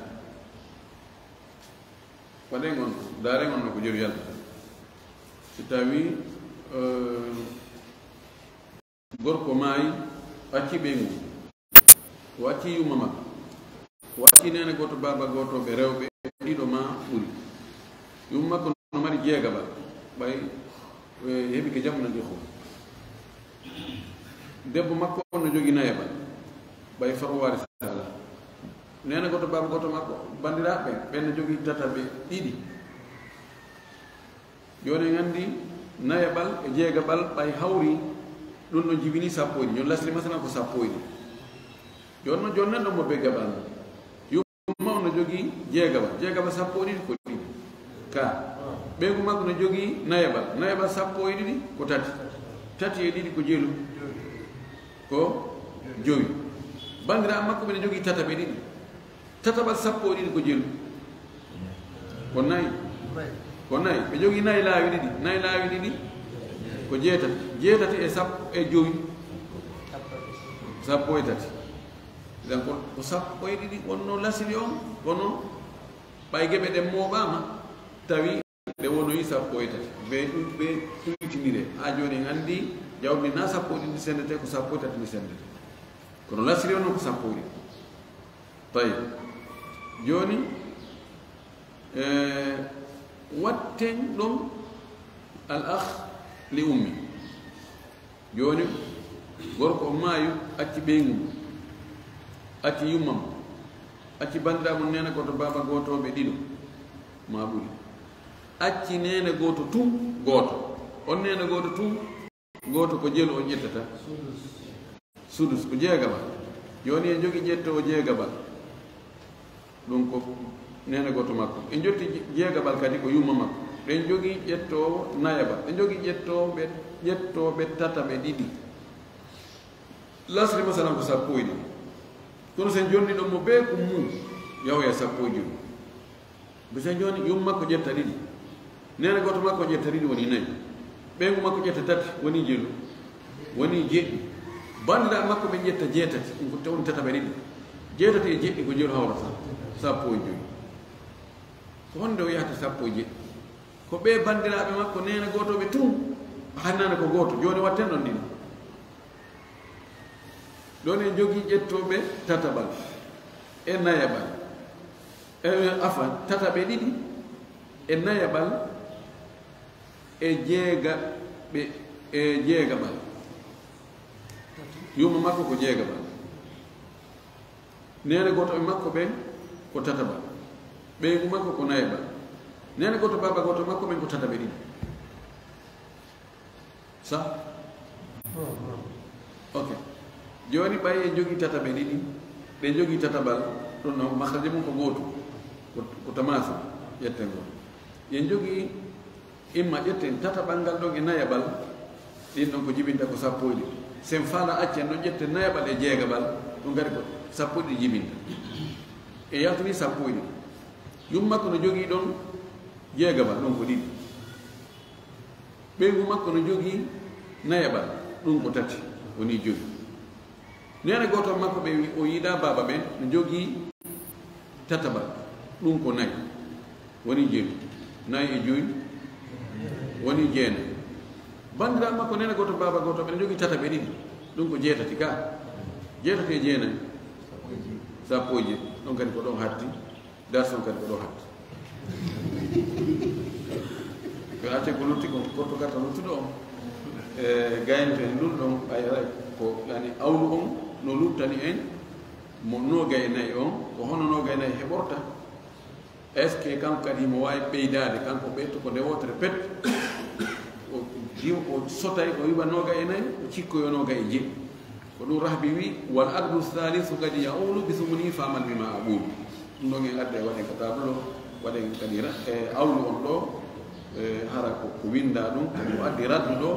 Waɗen on, daaren on no ko jooni yaltata. Si tawi, eh, gorko maayi, acci ɓeyngu, o acci yumma makko, o acci neene gooto, baaba gooto, ɓe rewɓe ɗiɗo ma ɓuri. Yumma makko no mari jeegaɓal, ɓay, eh, heɓike jam no ƴoho. Debbo makko on no jogii nayaɓal, ɓay faruwaari sala. Neene gooto, baaba gooto makko, banndiraaɓe ɓen, ɓen no jogii tataɓe ɗiɗi. Jooni en anndi nayaɓal e jeegaɓal ɓay hawri, ɗum no jibini sappo e ɗiɗi. Jooni lasli masalan ko sappo e ɗiɗi. Jooni noon, jooni nan ɗon mo beggaɓal no. Yumma on no jogii jeegaɓal. Jeegaɓal sappo e ɗiɗi ko ɗiɗi. Ka. Ɓeyngu makko no jogii nayaɓal. Nayaɓal sappo e ɗiɗi ko tati. Tati e ɗiɗi ko jelu. Ko jowi. Banndiraaɓe makko ɓe no jogii tataɓe ɗiɗi. Tataɓal sappo e ɗiɗi ko jelu. Ko nayi. Ko nayi. Ɓe jogii nayi laawi ɗiɗi. Nayi laawi ɗiɗi ko jeetati. Jeetati e sappo e jowi. Sappo e tati. Idan ko, ko sappo e ɗiɗi wonno lasili on, kono ɓay geɓe ɗen mooɓaama, tawi ɗe wonoyi sappo e tati. Ɓe ɗu-, ɓe ɗuytinire. Haa jooni en anndi jawdi na sappo e ɗiɗi ndi sendete, ko sappo e tati ndi sendete. Kono lasili on noon ko sappo e ɗiɗi. Tawi. Jooni, eh, watten ɗon al akh li ummi. Jooni, gorko o maayu, acci ɓeyngu mum, acci yumma mum, acci banndiraaɓe mum neene gooto, baaba gooto, ɓe ɗiɗo, ma ɓuri. Acci neene gooto tun, gooto. On neene gooto tun, gooto ko jelu on ƴettata? Sudus, ko jeegaɓal. Jooni en jogii ƴettoowo jeegaɓal. Ɗum ko neene gooto makko. En jotti je-, jeegaɓal kadi ko yumma makko. Ɗen jogii ƴettoowo nayaɓal. Ɗen jogii ƴettooɓe, ƴettooɓe tataɓe ɗiɗi. Lasli masalan ko sappo e ɗiɗi. Kono sen jonni ɗon mo bee ko mum, yahoya sappo e jowi. Bisa jooni, yumma makko ƴetta ɗiɗi. Neene gooto makko ƴetta ɗiɗi, woni nayi. Ɓeyngu makko ƴetta tati, woni jelu, woni jeɗɗi. Banndiraaɓe makko ɓen ƴetta jeetati, ɗum ko woni tataɓe ɗiɗi. Jeetati e jeɗɗi ko jelu hawrata, sappo e jowi. Ko honde o yahata sappo e jeɗɗi? Ko ɓee banndiraaɓe makko neene gootooɓe tun, hannane ko gooto, jooni watten ɗon ɗiɗi. Ɗon en jogii ƴettooɓe tataɓal e nayaɓal, e, afan, tataɓe ɗiɗi e nayaɓal e jeegaɓe, e jeegaɓal. Yumma makko ko jeegaɓal. Neene gooto e makko ɓen ko tataɓal. Ɓeyngu makko ko nayaɓal. Neene gooto, baaba gooto e makko ɓen ko tataɓe ɗiɗi. Sa? Ok. Jooni ɓay en jogii tataɓe ɗiɗi, ɗen jogii tataɓal, ɗum noon, makhraji mum ko gootu, ko, ko tamaasi, ƴetten ngol. En jogii, imma ƴetten tataɓal ngal ɗon e nayaɓal, ɗin ɗon ko jibinta ko sappo e ɗiɗi. Sen faala accen ɗon ƴetten nayaɓal e jeegaɓal, ɗum kadi ko sappo e ɗiɗi jibinta. E yaltini sappo e ɗiɗi. Yumma makko no jogii ɗon jeegaɓal, ɗum ko ɗiɗi. Ɓeyngu makko no jogii nayaɓal, ɗum ko tati, woni jowi. Neene gooto makko ɓe wi-, o yiɗaa baaba ɓen, no jogii tataɓal, ɗum ko nayi, woni jeɗɗi. Nayi e jowi, woni jeenayi. Banndiraaɓe makko neene gooto, baaba gooto, ɓe no jogii tataɓe ɗiɗi, ɗum ko jeetati ka. Jeetati e jeenayi, sappo e jeɗɗi. Ɗon kadi ko ɗon hatti. Darson kadi ko ɗo hatti. Ko acce ko lutti kon, korto kata luttuɗo on. E, gayno en ɗum ɗon, ay, ay, ko, yani, awlu on no luttani en, mo noogay e nayi on, ko hono noogay e nayi heɓorta? Est-ce que kanko kadi himo waawi ɓeydaade, kanko ɓeyto ko nde wootere pet? O diw-, o sotay, o wiwa noogay e nayi, o cikkoyo noogay e jeɗɗi. Ko ɗum Rahbi wi, "Wal adlu thalithu kadi ya'ulu bi thumni fa'mal bima aqulu." Ɗum ɗon en adda e waɗen ka tableau, waɗen kadi ra-, e awlu on ɗo, e hara ko, ko winda ɗum, kadi o addi raddu ɗo,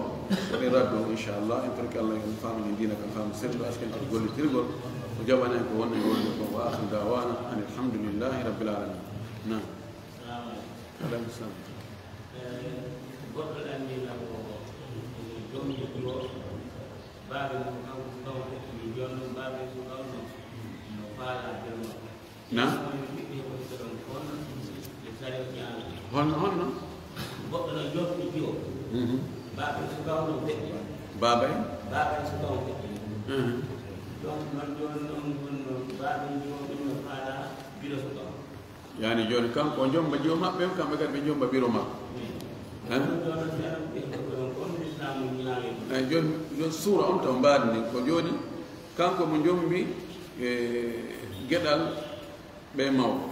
waɗen raddu on inchallah. En torki Allah yo famin en diina kan faamu sellu, asken kadi gollitirgol, o jaɓana en ko wonno e wonde ko. Wa akhiru da'wana anil hamdulillahi rabbil alamin. Naam. Aleykum salam. Eh, goɗɗo ɗanni lam ko, eh, joom jikku o, baaba mum kanko, kanko heɓi jooni noon, baaba mum kanko no faala jooni noon. Na? Ɓiɓɓe woni ko ɗon kon, ɓe sari ñaami. Honno, honno? Goɗɗo no joom jikku o. Mhm. Baaba mum kanko no heɓi. Baaba en? Baaba mum kanko heɓi. Mhm. Donc, noon jooni noon, wonno baaba mum joom ɗum no faala biro so ɗon. Yani jooni kanko o jomba jiwo maɓɓe, kamɓe kadi ɓe jomba biro makko. Hein? Eyi, jooni, jooni suura on taw mbaadi ndi ko jooni kanko mo jombi, e, geɗal ɓe mawɓe.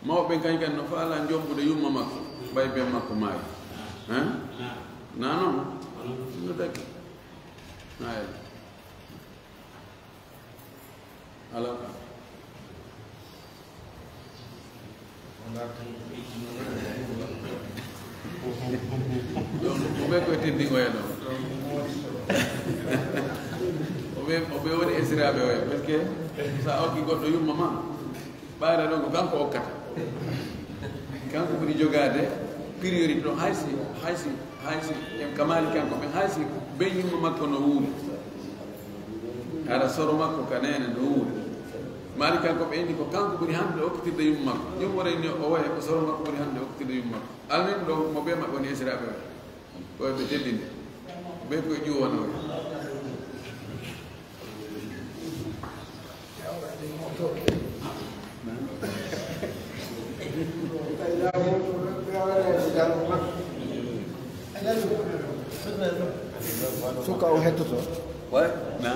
Mawɓe ɓen kañ kadi no faala jombude yumma makko, ɓay ben makko maayi. Hein? Na non? No dagi. Ayi. Alaa. Donc, o ɓe koye teddingoya ɗo. O ɓe, o ɓe woni esiraaɓe oya, parce que so a okki goɗɗo yumma ma, ɓayra ɗon ko kanko okkata. Kanko ɓuri jogaade priorité ɗon, hay si, hay si, hay si, en ka Maalikanko ɓen, hay si ben yumma makko no wuuri. Hara soro makko ka neene no wuuri. Maalikanko ɓe inni ko kanko ɓuri hande okkitirde yumma makko. Jom wona inni o waya ko soro makko ɓuri hande okkitirde yumma makko. Almen ɗo mo ɓe maɓɓe woni esiraaɓe ɓe. Ko ɓe teddinde. Ɓe koye ƴuwano ɓe. Suka o hettoto. Way? Na?